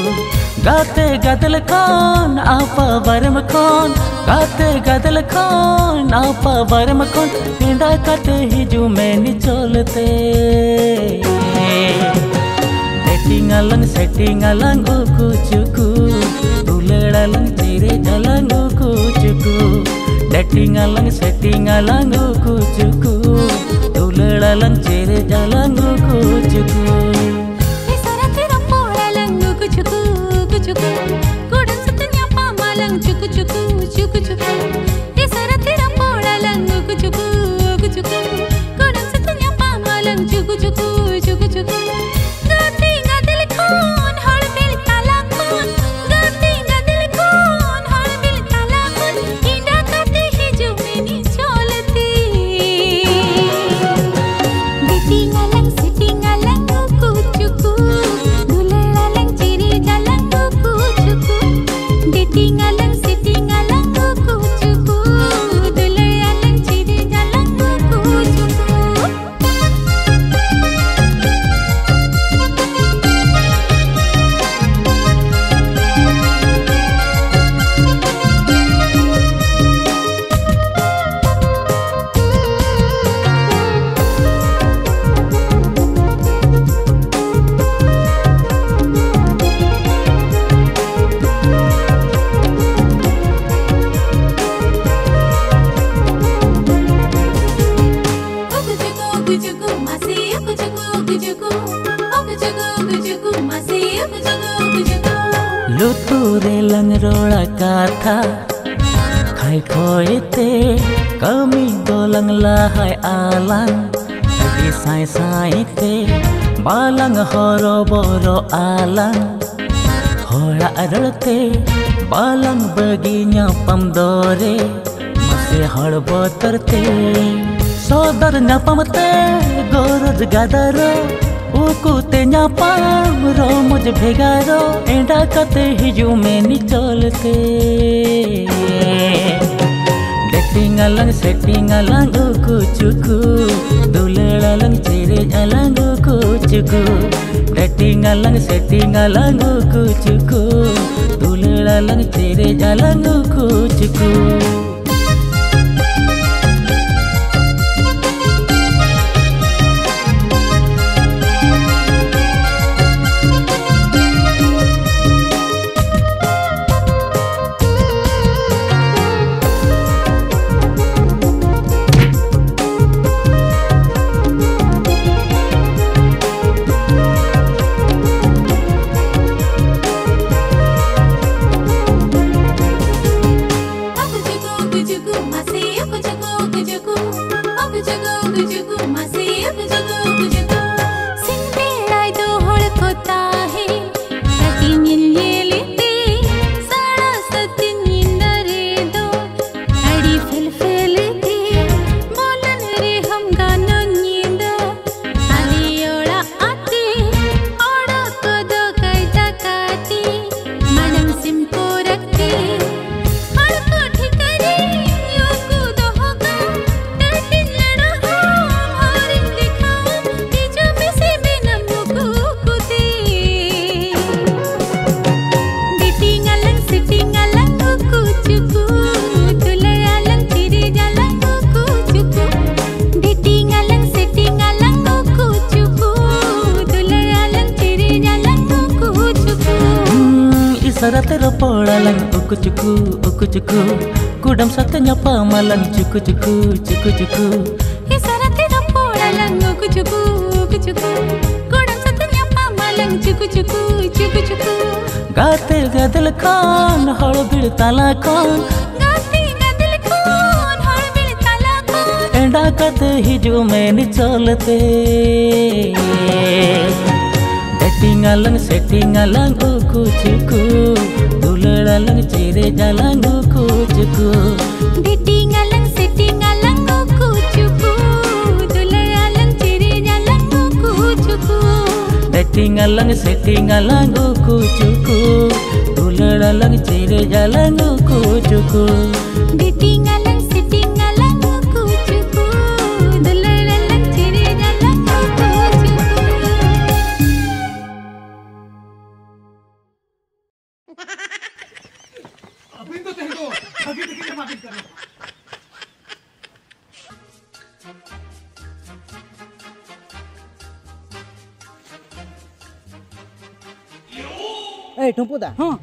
ᱜᱟᱛᱮ ᱜᱟᱫᱮᱞ ᱠᱷᱚᱱ ᱟᱯᱟ ᱵᱟᱨᱮᱢ ᱠᱷᱚᱱ, ᱜᱟᱛᱮ ᱜᱟᱫᱮᱞ ᱠᱷᱚᱱ ᱟᱯᱟ ᱵᱟᱨᱮᱢ ᱠᱷᱚᱱ᱾ ᱯᱤᱸᱰᱟ ᱠᱟᱛᱮ ᱦᱤᱡᱩᱜ ᱢᱮ ᱱᱤᱪᱚᱞ ᱛᱮ᱾ ᱰᱮᱴᱤᱝ ᱟᱞᱟᱝ ᱥᱮᱴᱤᱝ ᱟᱞᱟᱝ ᱩᱠᱩ ᱪᱩᱠᱩ᱾ ᱫᱩᱞᱟᱹᱲ ᱟᱞᱟᱝ ᱪᱮᱨᱮᱡ ᱟᱞᱟᱝ ᱩᱠᱩ ᱪᱩᱠᱩ᱾ ᱰᱮᱴᱤᱝ ᱟᱞᱟᱝ ᱥᱮᱴᱤᱝ ᱟᱞᱟᱝ ᱩᱠᱩ ᱪᱩᱠᱩ᱾ ᱫᱩᱞᱟᱹᱲ ᱟᱞᱟᱝ ᱪᱮᱨᱮᱡ ᱟᱞᱟᱝ ᱩᱠᱩ ᱪᱩᱠᱩ᱾ ᱤᱥᱟᱨᱟ ᱛᱮ ᱨᱚᱯᱚᱲ ᱟᱞᱟᱝ ᱩᱠᱩ ᱪᱩᱠᱩ ᱩᱠᱩ ᱪᱩᱠᱩ᱾ ᱠᱩᱰᱟᱹᱢ ᱥᱟᱛᱮ ᱧᱟᱯᱟᱢ ᱟᱞᱟᱝ ᱪᱩᱠᱩ ᱪᱩᱠᱩ ᱪᱩᱠᱩ ᱪᱩᱠᱩ᱾ ᱤᱥᱟᱨᱟ ᱛᱮ ᱨᱚᱯᱚᱲ ᱟᱞᱟᱝ ᱩᱠᱩ ᱪᱩᱠᱩ ᱩᱠᱩ ᱪᱩᱠᱩ᱾ ᱠᱩᱰᱟᱹᱢ ᱥᱟᱛᱮ ᱧᱟᱯᱟᱢ ᱟᱞᱟᱝ ᱪᱩᱠᱩ ᱪᱩᱠᱩ ᱪᱩᱠᱩ ᱪᱩᱠᱩ᱾ ᱜᱟᱛᱮ ᱜᱟᱫᱮᱞ ᱠᱷᱚᱱ ᱦᱚᱲ ᱵᱤᱞ ᱛᱟᱞᱟ ᱠᱷᱚᱱ, ᱜᱟᱛᱮ ᱜᱟᱫᱮᱞ ᱠᱷᱚᱱ ᱦᱚᱲ ᱵᱤᱞ ᱛᱟᱞᱟ ᱠᱷᱚᱱ᱾ ᱯᱤᱸᱰᱟ ᱠᱟᱛᱮ ᱦᱤᱡᱩᱜ ᱢᱮ ᱱᱤᱪᱚᱞ ᱛᱮ᱾ ᱰᱮᱴᱤᱝ ᱟᱞᱟᱝ ᱥᱮᱴᱤᱝ ᱟᱞᱟᱝ ᱩᱠᱩ ᱪᱩᱠᱩ᱾ ᱫᱩᱞᱟᱹᱲ ᱟᱞᱟᱝ ᱪᱤᱨᱤᱡ ᱟᱞᱟᱝ ᱩᱠᱩ ᱪᱩᱠᱩ᱾ ᱰᱮᱴᱤᱝ ᱟᱞᱟᱝ ᱥᱮᱴᱤᱝ ᱟᱞᱟᱝ ᱩᱠᱩ ᱪᱩᱠᱩ᱾ ᱫᱩᱞᱟᱹᱲ ᱟᱞᱟᱝ ᱪᱤᱨᱤᱡ ᱟᱞᱟᱝ ᱩᱠᱩ ᱪᱩᱠᱩ᱾ ᱞᱩᱛᱩᱨ ᱨᱮᱞᱟᱝ ᱨᱚᱲᱟ ᱠᱟᱛᱷᱟ, ᱠᱷᱟᱭ ᱠᱷᱚᱭ ᱛᱮ ᱠᱟᱹᱢᱤ ᱫᱚᱞᱟᱝ ᱞᱟᱦᱟᱭ ᱟᱞᱟᱝ᱾ ᱟᱹᱰᱤ ᱥᱟᱭ ᱥᱟᱭ ᱛᱮ ᱵᱟᱞᱟᱝ ᱦᱚᱨᱚᱵᱚᱨᱚ ᱟᱞᱟᱝ᱾ ᱦᱚᱲᱟᱜ ᱨᱚᱲ ᱛᱮ ᱵᱟᱞᱟᱝ ᱵᱟᱹᱜᱤ ᱧᱟᱯᱟᱢ ᱫᱚᱨᱮ᱾ ᱢᱟᱥᱮ ᱦᱚᱲ ᱵᱚᱛᱚᱨ ᱛᱮ ᱥᱚᱫᱚᱨ ᱧᱟᱯᱟᱢ ᱛᱮ ᱜᱚᱨᱚᱡᱽ ᱜᱟᱫᱟᱨᱚ᱾ ᱩᱠᱩ ᱛᱮ ᱧᱟᱯᱟᱢ ᱨᱚᱢᱚᱡᱽ ᱵᱷᱮᱜᱟᱨᱚᱜ, ᱮᱸᱰᱟ ᱠᱟᱛᱮ ᱦᱤᱡᱩᱜ ᱢᱮ ᱱᱤᱪᱚᱞ ᱛᱮ᱾ ᱰᱮᱴᱤᱝ ᱟᱞᱟᱝ ᱥᱮᱴᱤᱝ ᱟᱞᱟᱝ ᱩᱠᱩ ᱪᱩᱠᱩ, ᱫᱩᱞᱟᱹᱲ ᱟᱞᱟᱝ ᱪᱮᱨᱮᱡ ᱟᱞᱟᱝ ᱩᱠᱩ ᱪᱩᱠᱩ᱾ ᱰᱮᱴᱤᱝ ᱟᱞᱟᱝ ᱥᱮᱴᱤᱝ ᱟᱞᱟᱝ ᱩᱠᱩ ᱪᱩᱠᱩ, ᱫᱩᱞᱟᱹᱲ ᱟᱞᱟᱝ ᱪᱮᱨᱮᱡ ᱟᱞᱟᱝ ᱩᱠᱩ ᱪᱩᱠᱩ᱾ ᱤᱥᱟᱨᱟ ᱛᱮ ᱨᱚᱯᱚᱲ ᱟᱞᱟᱝ ᱩᱠᱩ ᱪᱩᱠᱩ, ᱩᱠᱩ ᱪᱩᱠᱩ᱾ ᱠᱩᱰᱟᱢ ᱥᱟᱛᱮ ᱧᱟᱯᱟᱢ ᱟᱞᱟᱝ ᱪᱩᱠᱩ ᱪᱩᱠᱩ, ᱪᱩᱠᱩ ᱪᱩᱠᱩ᱾ ᱤᱥᱟᱨᱟ ᱛᱮ ᱨᱚᱯᱚᱲ ᱟᱞᱟᱝ ᱩᱠᱩ ᱪᱩᱠᱩ, ᱩᱠᱩ ᱪᱩᱠᱩ᱾ ᱠᱩᱰᱟᱢ ᱥᱟᱛᱮ ᱧᱟᱯᱟᱢ ᱟᱞᱟᱝ ᱪᱩᱠᱩ ᱪᱩᱠᱩ, ᱪᱩᱠᱩ ᱪᱩᱠᱩ᱾ ᱜᱟᱛᱮ ᱜᱟᱫᱮᱞ ᱠᱷᱚᱱ ᱦᱚᱲ ᱵᱤᱲ ᱛᱟᱞᱟ ᱠᱷᱚᱱ, ᱜᱟᱛᱮ ᱜᱟᱫᱮᱞ ᱠᱷᱚᱱ ᱦᱚᱲ ᱵᱤᱲ ᱛᱟᱞᱟ ᱠᱷᱚᱱ᱾ ᱮᱸᱰᱟ ᱠᱟᱛᱮ ᱦᱤᱡᱩᱜ ᱢᱮ ᱱᱤᱪᱚᱞ ᱛᱮ᱾ ᱰᱮᱴᱤᱝ ᱟᱞᱟᱝ ᱥᱮᱴᱤᱝ ᱟᱞᱟᱝ ᱩᱠᱩ ᱪᱩᱠᱩ, ᱫᱩᱞᱟᱹᱲ ᱟᱞᱟᱝ ᱪᱮᱨᱮᱡ ᱟᱞᱟᱝ ᱩᱠᱩ ᱪᱩᱠᱩ᱾ ᱰᱮᱴᱤᱝ ᱟᱞᱟᱝ ᱥᱮᱴᱤᱝ ᱟᱞᱟᱝ ᱩᱠᱩ ᱪᱩᱠᱩ, ᱫᱩᱞᱟᱹᱲ ᱟᱞᱟᱝ ᱪᱮᱨᱮᱡ ᱟᱞᱟᱝ ᱩᱠᱩ ᱪᱩᱠᱩ᱾ Setting alang, setting alang, uku cuku. Dular alang, ciri alang, uku cuku. Dating alang, setting alang, uku cuku. Dular alang, ciri alang, uku cuku. ᱟᱹᱵᱤᱱ ᱫᱚ ᱛᱮᱦᱮᱧ ᱫᱚ ᱵᱷᱟᱹᱜᱤ ᱛᱮᱜᱮ ᱮᱢᱟ ᱵᱤᱱ ᱠᱟᱱᱟ᱾ ᱮᱭ, ᱴᱩᱢᱯᱩ ᱫᱟ᱾ ᱦᱚᱸ᱾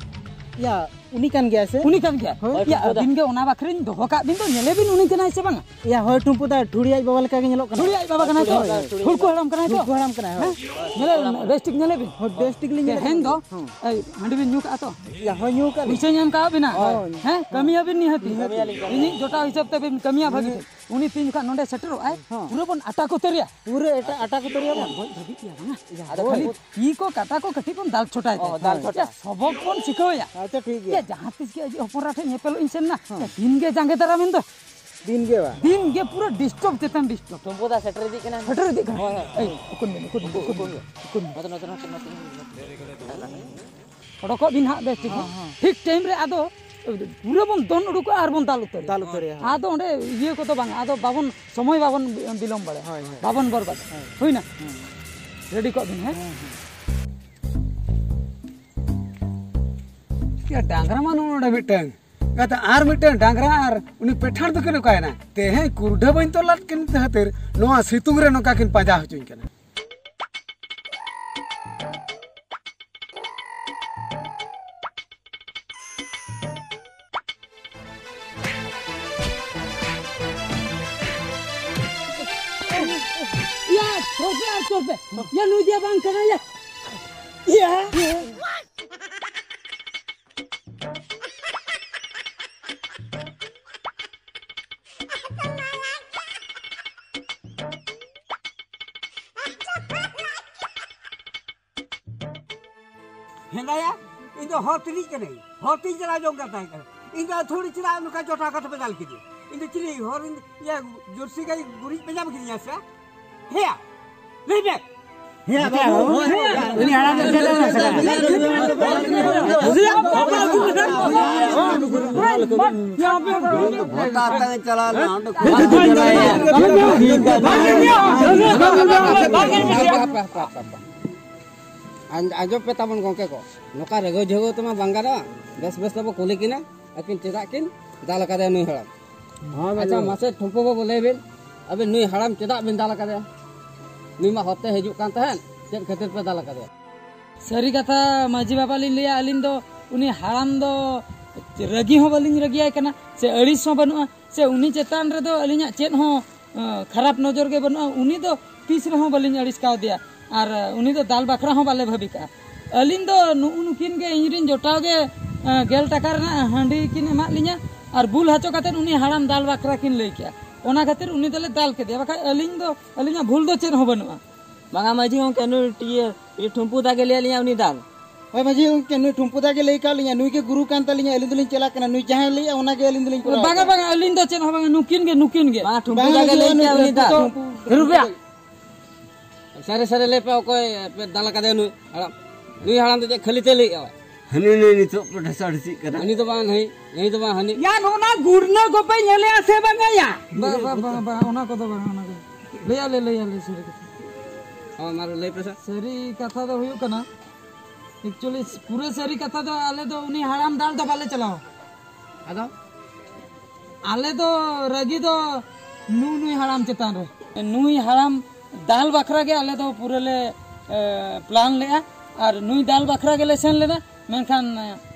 ᱭᱟ, ᱩᱱᱤ ᱠᱟᱱ ᱜᱮᱭᱟᱭ ᱥᱮ? ᱩᱱᱤ ᱠᱟᱱ ᱜᱮᱭᱟᱭ᱾ ᱦᱳᱭ᱾ ᱭᱟ, ᱴᱩᱢᱯᱩ ᱫᱟ᱾ ᱟᱹᱵᱤᱱ ᱜᱮ ᱚᱱᱟ ᱵᱟᱠᱷᱨᱟᱧ ᱫᱚᱦᱚ ᱠᱟᱜ ᱵᱤᱱ ᱫᱚ, ᱧᱮᱞᱮ ᱵᱤᱱ ᱩᱱᱤ ᱠᱟᱱᱟᱭ ᱥᱮ ᱵᱟᱝᱟ? ᱭᱟ, ᱦᱳᱭ, ᱴᱩᱢᱯᱩ ᱫᱟ, ᱴᱷᱩᱲᱤ ᱟᱡ ᱵᱟᱵᱟ ᱞᱮᱠᱟ ᱜᱮ ᱧᱮᱞᱚᱜ ᱠᱟᱱᱟ᱾ ᱴᱷᱩᱲᱤ ᱟᱡ ᱵᱟᱵᱟ ᱠᱟᱱᱟᱭ ᱛᱚ? ᱦᱳᱭ, ᱦᱳᱭ, ᱴᱷᱩᱲᱤ ᱦᱩᱲᱠᱩ ᱦᱟᱲᱟᱢ ᱠᱟᱱᱟᱭ ᱛᱚ? ᱦᱩᱲᱠᱩ ᱦᱟᱲᱟᱢ ᱠᱟᱱᱟᱭ, ᱦᱳᱭ᱾ ᱦᱮᱸ? ᱧᱮᱞᱮ ᱵᱤᱱ, ᱵᱮᱥ ᱴᱷᱤᱠ ᱧᱮᱞᱮ ᱵᱤᱱ᱾ ᱦᱳᱭ, ᱵᱮᱥ ᱴᱷᱤᱠ ᱞᱤᱧ ᱧᱮᱞᱮ ᱛᱮᱦᱮᱧ ᱠᱟᱱᱟ᱾ ᱫᱚ, ᱦᱩᱸ᱾ ᱮᱭ, ᱦᱟᱺᱰᱤ ᱵᱤᱱ ᱧᱩ ᱠᱟᱜᱼᱟ ᱛᱚ? ᱭᱟ, ᱦᱳᱭ, ᱧᱩ ᱠᱟᱜ ᱞᱤᱧ᱾ ᱯᱩᱭᱥᱟᱹᱧ ᱮᱢ ᱠᱟᱜ ᱵᱤᱱᱟ᱾ ᱦᱳᱭ᱾ ᱦᱮᱸ? ᱠᱟᱹᱢᱤᱭᱟᱵᱤᱱ ᱱᱤᱦᱟᱹᱛᱤ᱾ ᱠᱟᱹᱢᱤᱭᱟᱞᱤᱧ, ᱠᱟᱹᱢᱤᱭᱟᱞᱤᱧ᱾ ᱤᱧᱤᱡ ᱡᱚᱴᱟᱣ ᱦᱤᱥᱟᱹᱵ ᱛᱮᱵᱤᱱ ᱠᱟᱹᱢᱤᱭᱟ ᱵᱷᱟᱹᱜᱤ ᱴᱷᱤᱠ᱾ ᱩᱱᱤ ᱛᱤᱱ ᱡᱚᱠᱷᱟᱱ ᱱᱚᱰᱮ ᱥᱮᱴᱮᱨᱚᱜ ᱟᱭ, ᱦᱚᱸ᱾ ᱯᱩᱨᱟᱹ ᱵᱚᱱ ᱟᱴᱟ ᱠᱚ ᱛᱟᱹᱨᱤᱭᱟ᱾ ᱦᱚᱸ, ᱜᱚᱡ ᱫᱷᱟᱹᱵᱤᱡ ᱜᱮᱭᱟ ᱵᱟᱝᱟ? ᱭᱟ, ᱟᱫᱚ ᱠᱷᱟᱹᱞᱤ ᱠᱷᱟᱹᱞᱤ ᱛᱤ ᱠᱚ ᱠᱟᱴᱟ ᱠᱚ ᱠᱟᱹᱴᱤᱡ ᱵᱚᱱ ᱫᱟᱞ ᱪᱷᱚᱴᱟᱭ ᱛᱟᱭᱟ᱾ ᱚ, ᱫᱟᱞ ᱪᱷᱚᱴᱟ᱾ ᱭᱟ, ᱥᱚᱵᱚᱠ ᱵᱚᱱ ᱥᱤᱠᱷᱟᱹᱣᱮᱭᱟ᱾ ᱟᱪᱪᱷᱟ, ᱴᱷᱤᱠ ᱜᱮᱭᱟ᱾ ᱭᱟ, ᱡᱟᱦᱟᱸ ᱛᱤᱥ ᱜᱮ ᱟᱡ ᱦᱚᱯᱚᱱ ᱮᱨᱟ ᱴᱷᱮᱱ ᱧᱮᱯᱮᱞᱚᱜ ᱤᱧ ᱥᱮᱱ ᱱᱟ, ᱦᱚᱸ᱾ ᱭᱟ, ᱫᱤᱱ ᱜᱮ ᱡᱟᱸᱜᱮ ᱫᱟᱨᱟᱢ ᱮᱱ ᱫᱚ᱾ ᱫᱤᱱ ᱜᱮ ᱵᱟᱝ? ᱫᱤᱱ ᱜᱮ ᱯᱩᱨᱟᱹ ᱰᱤᱥᱴᱟᱨᱵ ᱪᱮᱛᱟᱱ ᱰᱤᱥᱴᱟᱨᱵ᱾ ᱴᱩᱢᱯᱩ ᱫᱟ ᱥᱮᱴᱮᱨ ᱤᱫᱤᱜ ᱠᱟᱱᱟ᱾ ᱥᱮᱴᱮᱨ ᱤᱫᱤᱜ ᱠᱟᱱᱟ᱾ ᱦᱳᱭ, ᱦᱳᱭ᱾ ᱮᱭ, ᱩᱠᱩᱱ ᱵᱤᱱ, ᱩᱠᱩᱱ ᱵᱤᱱ, ᱩᱠᱩᱱ ᱵᱤᱱ, ᱩᱠᱩᱱ ᱵᱤᱱ᱾ ᱱᱚᱛᱮ, ᱱᱚᱛᱮ, ᱱᱚᱛᱮ, ᱱᱚᱛᱮ᱾ ᱚᱰᱚᱠᱚᱜ ᱵᱤᱱ ᱦᱟᱸᱜ ᱵᱮᱥ ᱴᱷᱤᱠ ᱦᱚᱸ, ᱦᱚᱸ᱾ ᱦᱚᱸ᱾ ᱴᱷᱤᱠ ᱴᱟᱭᱤᱢ ᱨᱮ ᱟᱫᱚ ᱯᱩᱨᱟᱹ ᱵᱚᱱ ᱫᱚᱱ ᱩᱰᱩᱠᱚᱜᱼᱟ ᱟᱨ ᱵᱚᱱ ᱫᱟᱞ ᱩᱛᱟᱹᱨ᱾ ᱫᱟᱞ ᱩᱛᱟᱹᱨᱮᱭᱟ, ᱦᱳᱭ᱾ ᱟᱫᱚ ᱚᱸᱰᱮ ᱤᱭᱟᱹ ᱠᱚᱫᱚ ᱵᱟᱝ, ᱟᱫᱚ ᱵᱟᱵᱚᱱ, ᱥᱚᱢᱚᱭ ᱵᱟᱵᱚᱱ ᱵᱤᱞᱚᱢ ᱵᱟᱲᱟᱭᱟ᱾ ᱦᱳᱭ, ᱦᱳᱭ᱾ ᱵᱟᱵᱚᱱ ᱵᱚᱨᱵᱟᱫᱟ᱾ ᱦᱳᱭ᱾ ᱦᱩᱭᱱᱟ? ᱦᱩᱸ᱾ ᱨᱮᱰᱤ ᱠᱚᱜ ᱵᱤᱱ, ᱦᱮᱸ? ᱦᱮᱸ, ᱦᱮᱸ᱾ ᱭᱟ, ᱰᱟᱝᱨᱟ ᱢᱟ ᱱᱚᱰᱮ ᱢᱤᱫᱴᱟᱝ᱾ ᱟᱫᱚ ᱟᱨ ᱢᱤᱫᱴᱟᱝ ᱰᱟᱝᱨᱟ ᱟᱨ ᱩᱱᱤ ᱯᱮᱴᱷᱟᱲ ᱫᱚᱠᱤᱱ ᱚᱠᱟᱭᱮᱱᱟ? ᱛᱮᱦᱮᱧ ᱠᱩᱨᱰᱷᱟᱹ ᱵᱟᱹᱧ ᱛᱚᱞ ᱞᱟᱫ ᱠᱤᱱ ᱠᱷᱟᱹᱛᱤᱨ ᱱᱚᱣᱟ ᱥᱤᱛᱩᱝ ᱨᱮ ᱱᱚᱝᱠᱟ ᱠᱤᱱ ᱯᱟᱸᱡᱟ ᱦᱚᱪᱚᱧ ᱠᱟᱱᱟ᱾ ᱭᱟ, ᱥᱚᱨ ᱯᱮ ᱟᱨ ᱥᱚᱨ ᱯᱮ᱾ ᱭᱟ, ᱱᱩᱭ ᱫᱚ ᱵᱟᱝ ᱠᱟᱱᱟᱭ ᱭᱟ᱾ ᱭᱟ᱾ ᱦᱮᱸᱫᱟᱭᱟ, ᱤᱧ ᱫᱚ ᱦᱚᱨ ᱛᱤᱱᱤᱡ ᱠᱟᱹᱱᱟᱹᱧ, ᱦᱚᱨ ᱛᱤᱧ ᱪᱟᱞᱟᱣ ᱡᱚᱝ ᱠᱟᱱ ᱛᱟᱦᱮᱸ ᱠᱟᱱᱟ᱾ ᱤᱧ ᱫᱚ ᱟᱹᱛᱷᱟᱹᱲᱤ ᱪᱮᱫᱟᱜ ᱱᱚᱝᱠᱟ ᱡᱚᱴᱟ ᱠᱟᱛᱮ ᱯᱮ ᱫᱟᱞ ᱠᱤᱫᱤᱧᱟ? ᱤᱧ ᱫᱚ ᱪᱤᱞᱤ ᱦᱚᱨ, ᱤᱭᱟᱹ, ᱡᱟᱹᱨᱥᱤ ᱜᱟᱹᱭ ᱜᱩᱨᱤᱡ ᱯᱮ ᱧᱟᱢ ᱠᱤᱫᱤᱧᱟ ᱥᱮ? ᱦᱮᱸᱭᱟ, ᱞᱟᱹᱭ ᱢᱮ᱾ ᱩᱱᱤ ᱦᱟᱲᱟᱢ ᱫᱚ ᱪᱮᱫ ᱦᱚᱸ ᱵᱟᱝ ᱥᱟᱱᱟᱭᱟ᱾ ᱵᱷᱳᱴ ᱦᱟᱛᱟᱣ ᱮ ᱪᱟᱞᱟᱣ ᱞᱮᱱᱟ, ᱚᱸᱰᱮ ᱠᱷᱚᱱ ᱟᱸᱡ-, ᱟᱸᱡᱚᱢ ᱯᱮ ᱛᱟᱵᱚᱱ ᱜᱚᱝᱠᱮ ᱠᱚ, ᱱᱚᱝᱠᱟ ᱨᱟᱹᱜᱟᱹᱣ ᱡᱷᱟᱹᱜᱟᱹᱣ ᱛᱮᱢᱟ ᱵᱟᱝ ᱜᱟᱱᱚᱜᱼᱟ᱾ ᱵᱮᱥ ᱵᱮᱥ ᱛᱮᱵᱚ ᱠᱩᱞᱤ ᱠᱤᱱᱟ, ᱟᱹᱠᱤᱱ ᱪᱮᱫᱟᱜ ᱠᱤᱱ ᱫᱟᱞ ᱟᱠᱟᱫᱮᱭᱟ ᱱᱩᱭ ᱦᱟᱲᱟᱢ᱾ ᱦᱮᱸ, ᱟᱪᱪᱷᱟ, ᱵᱟᱹᱵᱩ᱾ ᱢᱟᱥᱮ ᱴᱷᱩᱢᱯᱩ ᱵᱟᱹᱵᱩ, ᱞᱟᱹᱭ ᱵᱤᱱ, ᱟᱹᱵᱤᱱ ᱱᱩᱭ ᱦᱟᱲᱟᱢ ᱪᱮᱫᱟᱜ ᱵᱤᱱ ᱫᱟᱞ ᱟᱠᱟᱫᱮᱭᱟ? ᱱᱩᱭ ᱢᱟ ᱦᱚᱨᱛᱮ ᱦᱤᱡᱩᱜ ᱠᱟᱱ ᱛᱟᱦᱮᱸᱫ, ᱪᱮᱫ ᱠᱷᱟᱹᱛᱤᱨ ᱯᱮ ᱫᱟᱞ ᱟᱠᱟᱫᱮᱭᱟ? ᱥᱟᱹᱨᱤ ᱠᱟᱛᱷᱟ ᱢᱟᱹᱡᱷᱤ ᱵᱟᱵᱟ ᱞᱤᱧ ᱞᱟᱹᱭᱟ, ᱟᱹᱞᱤᱧ ᱫᱚ ᱩᱱᱤ ᱦᱟᱲᱟᱢ ᱫᱚ ᱨᱟᱹᱜᱤ ᱦᱚᱸ ᱵᱟᱹᱞᱤᱧ ᱨᱟᱹᱜᱤᱭᱟᱭ ᱠᱟᱱᱟ, ᱥᱮ ᱟᱹᱲᱤᱥ ᱦᱚᱸ ᱵᱟᱹᱱᱩᱜᱼᱟ, ᱥᱮ ᱩᱱᱤ ᱪᱮᱛᱟᱱ ᱨᱮᱫᱚ ᱟᱹᱞᱤᱧᱟᱜ ᱪᱮᱫ ᱦᱚᱸ, ᱟᱸ, ᱠᱷᱟᱨᱟᱯ ᱱᱚᱡᱚᱨ ᱜᱮ ᱵᱟᱹᱱᱩᱜᱼᱟ᱾ ᱩᱱᱤ ᱫᱚ ᱛᱤᱥ ᱨᱮᱦᱚᱸ ᱵᱟᱹᱞᱤᱧ ᱟᱹᱲᱤᱥ ᱠᱟᱣᱫᱮᱭᱟ, ᱟᱨ, ᱟᱸ, ᱩᱱᱤ ᱫᱚ ᱫᱟᱞ ᱵᱟᱠᱷᱨᱟ ᱦᱚᱸ ᱵᱟᱞᱮ ᱵᱷᱟᱹᱵᱤ ᱠᱟᱜᱼᱟ᱾ ᱟᱹᱞᱤᱧ ᱫᱚ ᱱᱩᱜᱼᱩ ᱱᱩᱠᱤᱱ ᱜᱮ ᱤᱧ ᱨᱤᱱ ᱡᱚᱴᱟᱣ ᱜᱮ, ᱟᱸ, ᱜᱮᱞ ᱴᱟᱠᱟ ᱨᱮᱱᱟᱜ ᱦᱟᱺᱰᱤ ᱠᱤᱱ ᱮᱢᱟᱫ ᱞᱤᱧᱟ, ᱟᱨ ᱵᱩᱞ ᱦᱚᱪᱚ ᱠᱟᱛᱮᱫ ᱩᱱᱤ ᱦᱟᱲᱟᱢ ᱫᱟᱞ ᱵᱟᱠᱷᱨᱟ ᱠᱤᱱ ᱞᱟᱹᱭ ᱠᱮᱜᱼᱟ᱾ ᱚᱱᱟ ᱠᱷᱟᱹᱛᱤᱨ ᱩᱱᱤ ᱫᱚᱞᱮ ᱫᱟᱞ ᱠᱮᱫᱮᱭᱟ, ᱵᱟᱠᱷᱟᱡ ᱟᱹᱞᱤᱧ ᱫᱚ, ᱟᱹᱞᱤᱧᱟᱜ ᱵᱷᱩᱞ ᱫᱚ ᱪᱮᱫ ᱦᱚᱸ ᱵᱟᱹᱱᱩᱜᱼᱟ᱾ ᱵᱟᱝᱟ ᱢᱟᱹᱡᱷᱤ ᱜᱚᱢᱠᱮ, ᱱᱩᱭ ᱤᱭᱟᱹ, ᱤᱭᱟᱹ ᱴᱷᱩᱢᱯᱩ ᱫᱟ ᱜᱮ ᱞᱟᱹᱭ ᱟᱫ ᱞᱤᱧᱟ ᱩᱱᱤ ᱫᱟᱞ᱾ ᱦᱳᱭ ᱢᱟᱹᱡᱷᱤ ᱜᱚᱢᱠᱮ, ᱱᱩᱭ ᱴᱷᱩᱢᱯᱩ ᱫᱟ ᱜᱮ ᱞᱟᱹᱭ ᱠᱟᱜ ᱞᱤᱧᱟ, ᱱᱩᱭ ᱜᱮ ᱜᱩᱨᱩ ᱠᱟᱱ ᱛᱟᱹᱞᱤᱧᱟ, ᱟᱹᱞᱤᱧ ᱫᱚᱞᱤᱧ ᱪᱟᱞᱟᱜ ᱠᱟᱱᱟ, ᱱᱩᱭ ᱡᱟᱦᱟᱸᱭ ᱞᱟᱹᱭᱮᱜᱼᱟ ᱚᱱᱟ ᱜᱮ ᱟᱹᱞᱤᱧ ᱫᱚᱞᱤᱧ ᱠᱚᱨᱟᱣᱟ᱾ ᱵᱟᱝᱟ, ᱵᱟᱝᱟ, ᱟᱹᱞᱤᱧ ᱫᱚ ᱪᱮᱫ ᱦᱚᱸ ᱵᱟᱝᱟ, ᱱᱩᱠᱤᱱ ᱜᱮ, ᱱᱩᱠᱤᱱ ᱜᱮ᱾ ᱵᱟᱝᱟ, ᱴᱷᱩᱢᱯᱩ ᱵᱟᱝᱟ, ᱫᱟ ᱜᱮ ᱢᱟᱹᱡᱷᱤ ᱞᱟᱹᱭ ᱜᱚᱢᱠᱮ, ᱠᱟᱜ ᱩᱱᱤ ᱱᱩᱭ ᱫᱟᱞ᱾ ᱴᱷᱩᱢᱯᱩ ᱥᱟᱹᱨᱤ ᱥᱟᱹᱨᱤ ᱞᱟᱹᱭ ᱯᱮ, ᱚᱠᱚᱭ ᱯᱮ ᱫᱟᱞ ᱟᱠᱟᱫᱮᱭᱟ ᱱᱩᱭ ᱦᱟᱲᱟᱢ? ᱱᱩᱭ ᱦᱟᱲᱟᱢ ᱫᱚ ᱪᱮᱫ ᱠᱷᱟᱹᱞᱤ ᱛᱮ ᱞᱟᱹᱭᱮᱜᱼᱟ? ᱦᱟᱹᱱᱤ ᱱᱩᱭ ᱱᱤᱛᱚᱜ ᱠᱚ ᱰᱷᱮᱥᱟ ᱰᱷᱤᱥᱤᱜ ᱠᱟᱱᱟ᱾ ᱦᱟᱹᱱᱤ ᱫᱚ ᱵᱟᱝ, ᱦᱟᱹᱱᱤ, ᱱᱩᱭ ᱫᱚ ᱵᱟᱝ, ᱦᱟᱹᱱᱤ᱾ ᱭᱟ, ᱱᱚᱜᱼᱚ ᱱᱟ ᱜᱩᱲᱱᱟᱹ ᱠᱚᱯᱮ ᱧᱮᱞᱮᱜᱼᱟ ᱥᱮ ᱵᱟᱝᱟ ᱭᱟ? ᱵᱟ, ᱵᱟ, ᱵᱟ, ᱵᱟ, ᱚᱱᱟ ᱠᱚᱫᱚ ᱵᱟᱝ, ᱚᱱᱟ ᱠᱚ᱾ ᱞᱟᱹᱭ ᱟᱞᱮ, ᱞᱟᱹᱭ ᱟᱞᱮ ᱥᱟᱹᱨᱤ ᱠᱟᱛᱷᱟ᱾ ᱦᱚᱸ, ᱢᱟ ᱞᱟᱹᱭ ᱯᱮ ᱥᱮ᱾ ᱥᱟᱹᱨᱤ ᱠᱟᱛᱷᱟ ᱫᱚ ᱦᱩᱭᱩᱜ ᱠᱟᱱᱟ, actually ᱯᱩᱨᱟᱹ ᱥᱟᱹᱨᱤ ᱠᱟᱛᱷᱟ ᱫᱚ ᱟᱞᱮ ᱫᱚ ᱩᱱᱤ ᱦᱟᱲᱟᱢ ᱫᱟᱞ ᱫᱚ ᱵᱟᱞᱮ ᱪᱟᱞᱟᱣᱟ᱾ ᱟᱫᱚ? ᱟᱞᱮ ᱫᱚ ᱨᱟᱹᱜᱤ ᱫᱚ ᱱᱩ-, ᱱᱩᱭ ᱦᱟᱲᱟᱢ ᱪᱮᱛᱟᱱ ᱨᱮ᱾ ᱱᱩᱭ ᱦᱟᱲᱟᱢ ᱫᱟᱞ ᱵᱟᱠᱷᱨᱟ ᱜᱮ ᱟᱞᱮ ᱫᱚ ᱯᱩᱨᱟᱹ ᱞᱮ, ᱮ, plan ᱞᱮᱜᱼᱟ᱾ ᱟᱨ ᱱᱩᱭ ᱫᱟᱞ ᱵᱟᱠᱷᱨᱟ ᱜᱮᱞᱮ ᱥᱮᱱ ᱞᱮᱱᱟ, ᱢᱮᱱᱠᱷᱟᱱ, ᱮ,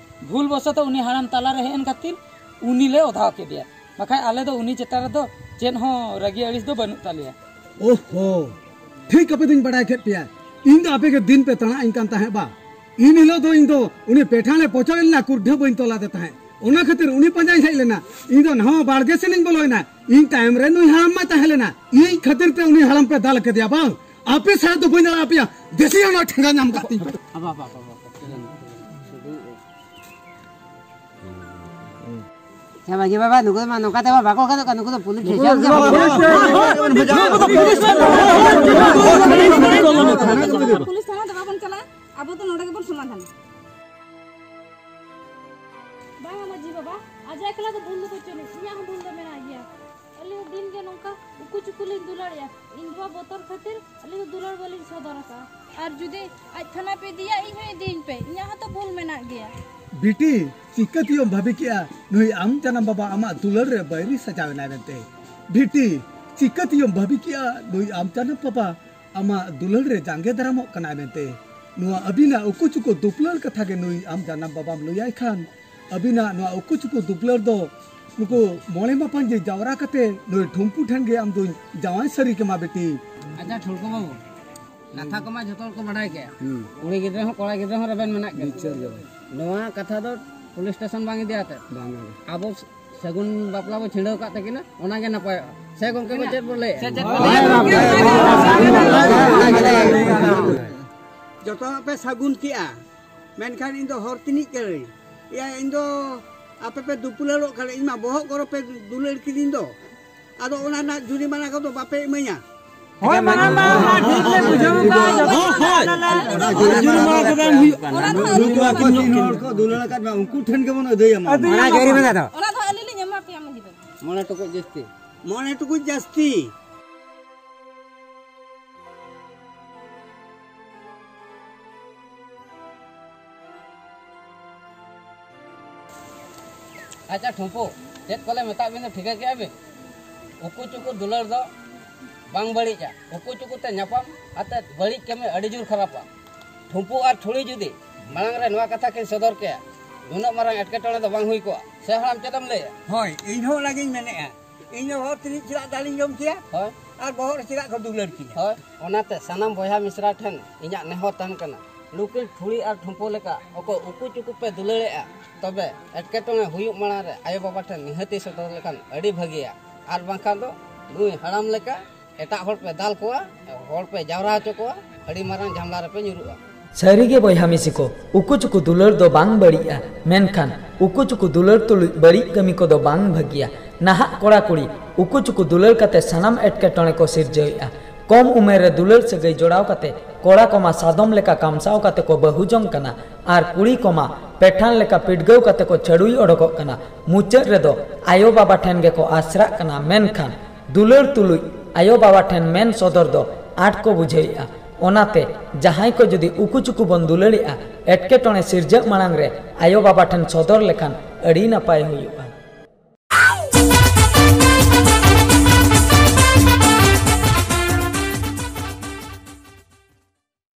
ᱵᱷᱩᱞ ᱵᱚᱥᱚᱛᱚ ᱩᱱᱤ ᱦᱟᱲᱟᱢ ᱛᱟᱞᱟᱨᱮ ᱦᱮᱡ ᱮᱱ ᱠᱷᱟᱹᱛᱤᱨ ᱩᱱᱤ ᱞᱮ ᱚᱫᱷᱟᱣ ᱠᱮᱫᱮᱭᱟ᱾ ᱵᱟᱠᱷᱟᱡ ᱟᱞᱮ ᱫᱚ ᱩᱱᱤ ᱪᱮᱛᱟᱱ ᱨᱮᱫᱚ ᱪᱮᱫ ᱦᱚᱸ ᱨᱟᱹᱜᱤ ᱟᱹᱲᱤᱥ ᱫᱚ ᱵᱟᱹᱱᱩᱜ ᱛᱟᱞᱮᱭᱟ᱾ ᱳᱦᱳ, ᱴᱷᱤᱠ ᱟᱯᱮ ᱫᱚᱧ ᱵᱟᱰᱟᱭ ᱠᱮᱫ ᱯᱮᱭᱟ᱾ ᱤᱧ ᱫᱚ ᱟᱯᱮ ᱜᱮ ᱫᱤᱱ ᱯᱮ ᱛᱟᱬᱟᱜ ᱤᱧ ᱠᱟᱱ ᱛᱟᱦᱮᱸᱫ ᱵᱟ᱾ ᱤᱱ ᱦᱤᱞᱳᱜ ᱫᱚ ᱤᱧ ᱫᱚ ᱩᱱᱤ ᱯᱮᱴᱷᱟᱬᱮ ᱯᱚᱪᱚᱡ ᱞᱮᱱᱟ, ᱠᱩᱰᱷᱟᱹ ᱵᱟᱹᱧ ᱛᱚᱞ ᱟᱫᱮ ᱛᱟᱦᱮᱸᱫ᱾ ᱚᱱᱟ ᱠᱷᱟᱹᱛᱤᱨ ᱩᱱᱤ ᱯᱟᱸᱡᱟᱧ ᱦᱮᱡ ᱞᱮᱱᱟ᱾ ᱤᱧ ᱫᱚ ᱱᱟᱣᱟ ᱵᱟᱲᱜᱮ ᱥᱮᱱᱤᱧ ᱵᱚᱞᱚᱭᱮᱱᱟ᱾ ᱤᱧ ᱛᱟᱭᱚᱢ ᱨᱮ ᱱᱩᱭ ᱦᱟᱲᱟᱢ ᱢᱟᱭ ᱛᱟᱦᱮᱸ ᱞᱮᱱᱟ᱾ ᱤᱧ ᱠᱷᱟᱹᱛᱤᱨ ᱛᱮ ᱩᱱᱤ ᱦᱟᱲᱟᱢ ᱯᱮ ᱫᱟᱞ ᱠᱮᱫᱮᱭᱟ ᱵᱟᱝ? ᱟᱯᱮ ᱥᱟᱦᱮᱫ ᱫᱚ ᱵᱟᱹᱧ ᱫᱟᱲᱮ ᱟᱯᱮᱭᱟ᱾ ᱫᱮᱥᱤᱭᱟ ᱱᱚᱣᱟ ᱴᱷᱮᱸᱜᱟ ᱧᱟᱢ ᱠᱟᱜ ᱛᱤᱧ ᱯᱮ᱾ ᱟᱵᱟ, ᱟᱵᱟ, ᱟᱵᱟ, ᱟᱵᱟ᱾ ᱦᱮᱸ, ᱢᱟᱹᱡᱷᱤ ᱵᱟᱵᱟ, ᱱᱩᱠᱩ ᱫᱚ ᱢᱟ ᱱᱚᱝᱠᱟ ᱛᱮᱢᱟ ᱵᱟᱠᱚ ᱜᱟᱱᱚᱜ ᱠᱟᱱᱟ, ᱱᱩᱠᱩ ᱫᱚ ᱯᱩᱞᱤᱥ ᱥᱴᱮᱥᱚᱱ ᱜᱮ ᱵᱟᱠᱚ ᱜᱟᱱᱚᱜ ᱠᱟᱱᱟ᱾ ᱟᱨ ᱯᱩᱞᱤᱥ ᱛᱷᱟᱱᱟ ᱫᱚ ᱵᱟᱵᱚᱱ ᱪᱟᱞᱟᱜᱼᱟ, ᱟᱵᱚ ᱫᱚ ᱱᱚᱰᱮ ᱜᱮᱵᱚᱱ ᱥᱚᱢᱟᱫᱷᱟᱱᱟ᱾ ᱵᱟᱝᱟ ᱢᱟᱹᱡᱷᱤ ᱵᱟᱵᱟ, ᱟᱡ ᱮᱠᱞᱟ ᱫᱚ ᱵᱷᱩᱞ ᱫᱚ ᱵᱟᱹᱪᱩᱜ ᱟᱹᱱᱤᱡ, ᱤᱧᱟᱹᱜ ᱦᱚᱸ ᱵᱷᱩᱞ ᱫᱚ ᱢᱮᱱᱟᱜ ᱜᱮᱭᱟ᱾ ᱟᱹᱞᱤᱧ ᱦᱚᱸ ᱫᱤᱱ ᱜᱮ ᱱᱚᱝᱠᱟ ᱩᱠᱩ ᱪᱩᱠᱩ ᱞᱤᱧ ᱫᱩᱞᱟᱹᱲᱮᱜᱼᱟ᱾ ᱤᱧ ᱵᱟᱵᱟ ᱵᱚᱛᱚᱨ ᱠᱷᱟᱹᱛᱤᱨ ᱟᱹᱞᱤᱧ ᱫᱚ ᱫᱩᱞᱟᱹᱲ ᱵᱟᱹᱞᱤᱧ ᱥᱚᱫᱚᱨ ᱟᱠᱟᱫᱼᱟ᱾ ᱟᱨ ᱡᱩᱫᱤ ᱟᱡ ᱛᱷᱟᱱᱟ ᱯᱮ ᱤᱫᱤᱭᱟ, ᱤᱧ ᱦᱚᱸ ᱤᱫᱤᱭᱤᱧ ᱯᱮ, ᱤᱧᱟᱹᱜ ᱦᱚᱸᱛᱚ ᱵᱷᱩᱞ ᱢᱮᱱᱟᱜ ᱜᱮᱭᱟ᱾ ᱵᱤᱴᱤ, ᱪᱤᱠᱟᱹᱛᱮᱭᱚᱢ ᱵᱷᱟᱹᱵᱤ ᱠᱮᱜᱼᱟ ᱱᱩᱭ ᱟᱢ ᱡᱟᱱᱟᱢ ᱵᱟᱵᱟ ᱟᱢᱟᱜ ᱫᱩᱞᱟᱹᱲ ᱨᱮ ᱵᱟᱹᱭᱨᱤ ᱥᱟᱡᱟᱣ ᱮᱱᱟᱭ ᱢᱮᱱᱛᱮ? ᱵᱤᱴᱤ, ᱪᱤᱠᱟᱹᱛᱮᱭᱚᱢ ᱵᱷᱟᱹᱵᱤ ᱠᱮᱜᱼᱟ ᱱᱩᱭ ᱟᱢ ᱡᱟᱱᱟᱢ ᱵᱟᱵᱟ ᱟᱢᱟᱜ ᱫᱩᱞᱟᱹᱲ ᱨᱮ ᱡᱟᱸᱜᱮ ᱫᱟᱨᱟᱢᱚᱜ ᱠᱟᱱᱟᱭ ᱢᱮᱱᱛᱮ? ᱱᱚᱣᱟ ᱟᱹᱵᱤᱱᱟᱜ ᱩᱠᱩ ᱪᱩᱠᱩ ᱫᱩᱯᱞᱟᱹᱲ ᱠᱟᱛᱷᱟ ᱜᱮ ᱱᱩᱭ ᱟᱢ ᱡᱟᱱᱟᱢ ᱵᱟᱵᱟᱢ ᱞᱟᱹᱭᱟᱭ ᱠᱷᱟᱱ, ᱟᱹᱵᱤᱱᱟᱜ ᱱᱚᱣᱟ ᱩᱠᱩ ᱪᱩᱠᱩ ᱫᱩᱯᱞᱟᱹᱲ ᱫᱚ ᱱᱩᱠᱩ ᱢᱚᱬᱮ ᱢᱟᱯᱟᱧᱡᱤ ᱡᱟᱣᱨᱟ ᱠᱟᱛᱮ ᱱᱩᱭ ᱴᱷᱩᱢᱯᱩ ᱴᱷᱮᱱ ᱜᱮ ᱟᱢ ᱫᱩᱧ ᱡᱟᱶᱟᱭ ᱥᱟᱹᱨᱤ ᱠᱟᱢᱟ ᱵᱤᱴᱤ᱾ ᱟᱪᱪᱷᱟ ᱴᱷᱩᱢᱯᱩ ᱵᱟᱹᱵᱩ, ᱠᱟᱛᱷᱟ ᱠᱚᱢᱟ ᱡᱷᱚᱛᱚ ᱦᱚᱲ ᱠᱚ ᱵᱟᱰᱟᱭ ᱜᱮᱭᱟ᱾ ᱦᱩᱸ᱾ ᱠᱩᱲᱤ ᱜᱤᱫᱽᱨᱟᱹ ᱦᱚᱸ ᱠᱚᱲᱟ ᱜᱤᱫᱽᱨᱟᱹ ᱦᱚᱸ ᱨᱮᱵᱮᱱ ᱢᱮᱱᱟᱜ ᱜᱮᱭᱟ᱾ ᱵᱤᱪᱟᱹᱨ ᱜᱮ ᱵᱟᱝ᱾ ᱱᱚᱣᱟ ᱠᱟᱛᱷᱟ ᱫᱚ ᱯᱩᱞᱤᱥ ᱥᱴᱮᱥᱚᱱ ᱵᱟᱝ ᱤᱫᱤ ᱟᱛᱮ ᱵᱟᱝ, ᱵᱟᱝ᱾ ᱟᱵᱚ ᱥᱟᱹᱜᱩᱱ ᱵᱟᱯᱞᱟ ᱵᱚ ᱪᱷᱤᱰᱟᱹᱣ ᱠᱟᱜ ᱛᱟᱹᱠᱤᱱᱟ, ᱚᱱᱟᱜᱮ ᱱᱟᱯᱟᱭᱚᱜᱼᱟ᱾ ᱥᱮ ᱜᱚᱢᱠᱮ ᱠᱚ ᱪᱮᱫ ᱵᱚ ᱞᱟᱹᱭᱮᱫᱼᱟ? ᱡᱚᱛᱚᱣᱟᱜ ᱯᱮ ᱥᱟᱹᱜᱩᱱ ᱠᱮᱜᱼᱟ, ᱢᱮᱱᱠᱷᱟᱱ ᱤᱧ ᱫᱚ ᱦᱚᱨ ᱛᱤᱱᱤᱡ ᱠᱟᱹᱱᱟᱹᱧ᱾ ᱮᱭᱟ, ᱤᱧ ᱫᱚ ᱟᱯᱮ ᱯᱮ ᱫᱩᱯᱩᱞᱟᱹᱲᱚᱜ ᱠᱟᱱᱟ, ᱤᱧ ᱢᱟ ᱵᱚᱦᱚᱜ ᱜᱚᱨᱚ ᱯᱮ ᱫᱩᱞᱟᱹᱲ ᱠᱤᱫᱤᱧ ᱫᱚ᱾ ᱟᱫᱚ ᱚᱱᱟ ᱨᱮᱱᱟᱜ ᱡᱩᱨᱤᱢᱟᱱᱟ ᱠᱚᱫᱚ ᱵᱟᱯᱮ ᱤᱢᱟᱹᱧᱟ? ᱦᱳᱭ, ᱢᱟᱨᱟᱝ ᱵᱟ, ᱚᱱᱟ ᱴᱷᱤᱠ ᱞᱮ ᱵᱩᱡᱷᱟᱹᱣ ᱠᱟᱜᱼᱟ, ᱡᱚᱛᱚ ᱦᱳᱭ, ᱦᱳᱭ᱾ ᱚᱱᱟ ᱡᱩᱨᱤᱢᱟᱱᱟ ᱠᱚᱫᱚ ᱮᱢ ᱦᱩᱭᱩᱜ ᱠᱟᱱᱟ᱾ ᱱᱩᱠᱩ ᱟᱠᱚ ᱛᱤᱱ ᱦᱚᱲ ᱠᱚ ᱫᱩᱞᱟᱹᱲ ᱟᱠᱟᱫ ᱢᱮᱭᱟ, ᱩᱱᱠᱩ ᱴᱷᱮᱱ ᱜᱮᱵᱚᱱ ᱟᱹᱫᱟᱹᱭᱟ ᱢᱟ᱾ ᱟᱹᱫᱟᱹᱭᱟ ᱚᱱᱟ ᱢᱟ᱾ ᱡᱩᱨᱤᱢᱟᱱᱟ ᱫᱚ᱾ ᱚᱱᱟ ᱫᱚ ᱟᱹᱞᱤᱧ ᱞᱤᱧ ᱮᱢᱟ ᱯᱮᱭᱟ ᱢᱟᱹᱡᱷᱤ ᱵᱟᱵᱟ᱾ ᱢᱚᱬᱮ ᱴᱩᱠᱩᱡ ᱡᱟᱹᱥᱛᱤ᱾ ᱢᱚᱬᱮ ᱴᱩᱠᱩᱡ ᱡᱟᱹᱥᱛᱤ᱾ ᱟᱪᱪᱷᱟ ᱴᱷᱩᱢᱯᱩ, ᱪᱮᱫ ᱠᱚᱞᱮ ᱢᱮᱛᱟᱜ ᱵᱤᱱ ᱫᱚ ᱴᱷᱤᱠᱟᱹ ᱠᱮᱜᱼᱟ ᱵᱤᱱ? ᱩᱠᱩ ᱪᱩᱠᱩ ᱫᱩᱞᱟᱹᱲ ᱫᱚ ᱵᱟᱝ ᱵᱟᱹᱲᱤᱡᱼᱟ᱾ ᱩᱠᱩ ᱪᱩᱠᱩ ᱛᱮ ᱧᱟᱯᱟᱢ ᱟᱛᱮᱫ ᱵᱟᱹᱲᱤᱡ ᱠᱟᱹᱢᱤ ᱟᱹᱰᱤ ᱡᱳᱨ ᱠᱷᱟᱨᱟᱯᱟ᱾ ᱴᱷᱩᱢᱯᱩ ᱟᱨ ᱴᱷᱩᱲᱤ ᱡᱩᱫᱤ ᱢᱟᱲᱟᱝ ᱨᱮ ᱱᱚᱣᱟ ᱠᱟᱛᱷᱟ ᱠᱤᱱ ᱥᱚᱫᱚᱨ ᱠᱮᱭᱟ, ᱱᱩᱱᱟᱹᱜ ᱢᱟᱨᱟᱝ ᱮᱴᱠᱮᱴᱚᱬᱮ ᱫᱚ ᱵᱟᱝ ᱦᱩᱭ ᱠᱚᱜᱼᱟ᱾ ᱥᱮ ᱦᱟᱲᱟᱢ, ᱪᱮᱫ ᱮᱢ ᱞᱟᱹᱭᱟ? ᱦᱳᱭ, ᱤᱧ ᱦᱚᱸ ᱚᱱᱟᱜᱤᱧ ᱢᱮᱱᱮᱫᱼᱟ᱾ ᱤᱧ ᱫᱚ ᱦᱚᱲ ᱛᱤᱱᱤᱡ ᱪᱮᱫᱟᱜ ᱫᱟᱞᱤᱧ ᱡᱚᱢ ᱠᱮᱭᱟ? ᱦᱳᱭ᱾ ᱟᱨ ᱵᱚᱦᱚᱜ ᱨᱮ ᱪᱮᱫᱟᱜ ᱠᱚ ᱫᱩᱞᱟᱹᱲ ᱠᱤᱧᱟ? ᱦᱳᱭ, ᱚᱱᱟᱛᱮ ᱥᱟᱱᱟᱢ ᱵᱚᱭᱦᱟ ᱢᱤᱥᱨᱟ ᱴᱷᱮᱱ ᱤᱧᱟᱹᱜ ᱱᱮᱦᱚᱨ ᱛᱟᱦᱮᱱ ᱠᱟᱱᱟ, ᱱᱩᱠᱤᱱ ᱴᱷᱩᱲᱤ ᱟᱨ ᱴᱷᱩᱢᱯᱩ ᱞᱮᱠᱟ ᱚᱠᱚᱭ ᱩᱠᱩ ᱪᱩᱠᱩ ᱯᱮ ᱫᱩᱞᱟᱹᱲᱮᱜᱼᱟ, ᱛᱚᱵᱮ ᱮᱴᱠᱮᱴᱚᱬᱮ ᱦᱩᱭᱩᱜ ᱢᱟᱲᱟᱝ ᱨᱮ ᱟᱭᱳ ᱵᱟᱵᱟ ᱴᱷᱮᱱ ᱱᱤᱦᱟᱹᱛᱤ ᱥᱚᱫᱚᱨ ᱞᱮᱠᱷᱟᱱ ᱟᱹᱰᱤ ᱵᱷᱟᱹᱜᱤᱭᱟ᱾ ᱟᱨ ᱵᱟᱝᱠᱷᱟᱱ ᱫᱚ ᱱᱩᱭ ᱦᱟᱲᱟᱢ ᱞᱮᱠᱟ ᱮᱴᱟᱜ ᱦᱚᱲ ᱯᱮ ᱫᱟᱞ ᱠᱚᱣᱟ, ᱦᱚᱲ ᱯᱮ ᱡᱟᱣᱨᱟ ᱦᱚᱪᱚ ᱠᱚᱣᱟ, ᱟᱹᱰᱤ ᱢᱟᱨᱟᱝ ᱡᱷᱟᱢᱞᱟ ᱨᱮᱯᱮ ᱧᱩᱨᱩᱜᱼᱟ᱾ ᱥᱟᱹᱨᱤᱜᱮ ᱵᱚᱭᱦᱟ ᱢᱤᱥᱤ ᱠᱚ, ᱩᱠᱩ ᱪᱩᱠᱩ ᱫᱩᱞᱟᱹᱲ ᱫᱚ ᱵᱟᱝ ᱵᱟᱹᱲᱤᱡᱼᱟ, ᱢᱮᱱᱠᱷᱟᱱ ᱩᱠᱩ ᱪᱩᱠᱩ ᱫᱩᱞᱟᱹᱲ ᱛᱩᱞᱩᱡ ᱵᱟᱹᱲᱤᱡ ᱠᱟᱹᱢᱤ ᱠᱚᱫᱚ ᱵᱟᱝ ᱵᱷᱟᱹᱜᱤᱭᱟ᱾ ᱱᱟᱦᱟᱜ ᱠᱚᱲᱟ ᱠᱩᱲᱤ ᱩᱠᱩ ᱪᱩᱠᱩ ᱫᱩᱞᱟᱹᱲ ᱠᱟᱛᱮ ᱥᱟᱱᱟᱢ ᱮᱴᱠᱮᱴᱚᱬᱮ ᱠᱚ ᱥᱤᱨᱡᱟᱹᱣᱮᱫᱼᱟ᱾ ᱠᱚᱢ ᱩᱢᱮᱨ ᱨᱮ ᱫᱩᱞᱟᱹᱲ ᱥᱟᱹᱜᱟᱹᱭ ᱡᱚᱲᱟᱣ ᱠᱟᱛᱮ ᱠᱚᱲᱟ ᱠᱚᱢᱟ ᱥᱟᱫᱚᱢ ᱞᱮᱠᱟ ᱠᱟᱢᱥᱟᱣ ᱠᱟᱛᱮ ᱠᱚ ᱵᱟᱹᱦᱩ ᱡᱚᱝ ᱠᱟᱱᱟ ᱟᱨ ᱠᱩᱲᱤ ᱠᱚᱢᱟ ᱯᱮᱴᱷᱟᱱ ᱞᱮᱠᱟ ᱯᱤᱰᱜᱟᱹᱣ ᱠᱟᱛᱮ ᱠᱚ ᱪᱷᱟᱹᱲᱩᱭ ᱚᱰᱚᱠᱚᱜ ᱠᱟᱱᱟ᱾ ᱢᱩᱪᱟᱹᱫ ᱨᱮᱫᱚ ᱟᱭᱳ ᱵᱟᱵᱟ ᱴᱷᱮᱱ ᱜᱮᱠᱚ ᱟᱥᱨᱟᱜ ᱠᱟᱱᱟ᱾ ᱢᱮᱱᱠᱷᱟᱱ ᱫᱩᱞᱟᱹᱲ ᱛᱩᱞᱩᱡ ᱟᱭᱳ ᱵᱟᱵᱟ ᱴᱷᱮᱱ ᱢᱮᱱ ᱥᱚᱫᱚᱨ ᱫᱚ ᱟᱸᱴ ᱠᱚ ᱵᱩᱡᱷᱟᱹᱣᱮᱫᱼᱟ᱾ ᱚᱱᱟᱛᱮ ᱡᱟᱦᱟᱸᱭ ᱠᱚ ᱡᱩᱫᱤ ᱩᱠᱩ ᱪᱩᱠᱩ ᱵᱚᱱ ᱫᱩᱞᱟᱹᱲᱮᱜᱼᱟ, ᱮᱴᱠᱮᱴᱚᱬᱮ ᱥᱤᱨᱡᱟᱹᱜ ᱢᱟᱲᱟᱝ ᱨᱮ ᱟᱭᱳ ᱵᱟᱵᱟ ᱴᱷᱮᱱ ᱥᱚᱫᱚᱨ ᱞᱮᱠᱷᱟᱱ ᱟᱹᱰᱤ ᱱᱟᱯᱟᱭ ᱦᱩᱭᱩᱜᱼᱟ᱾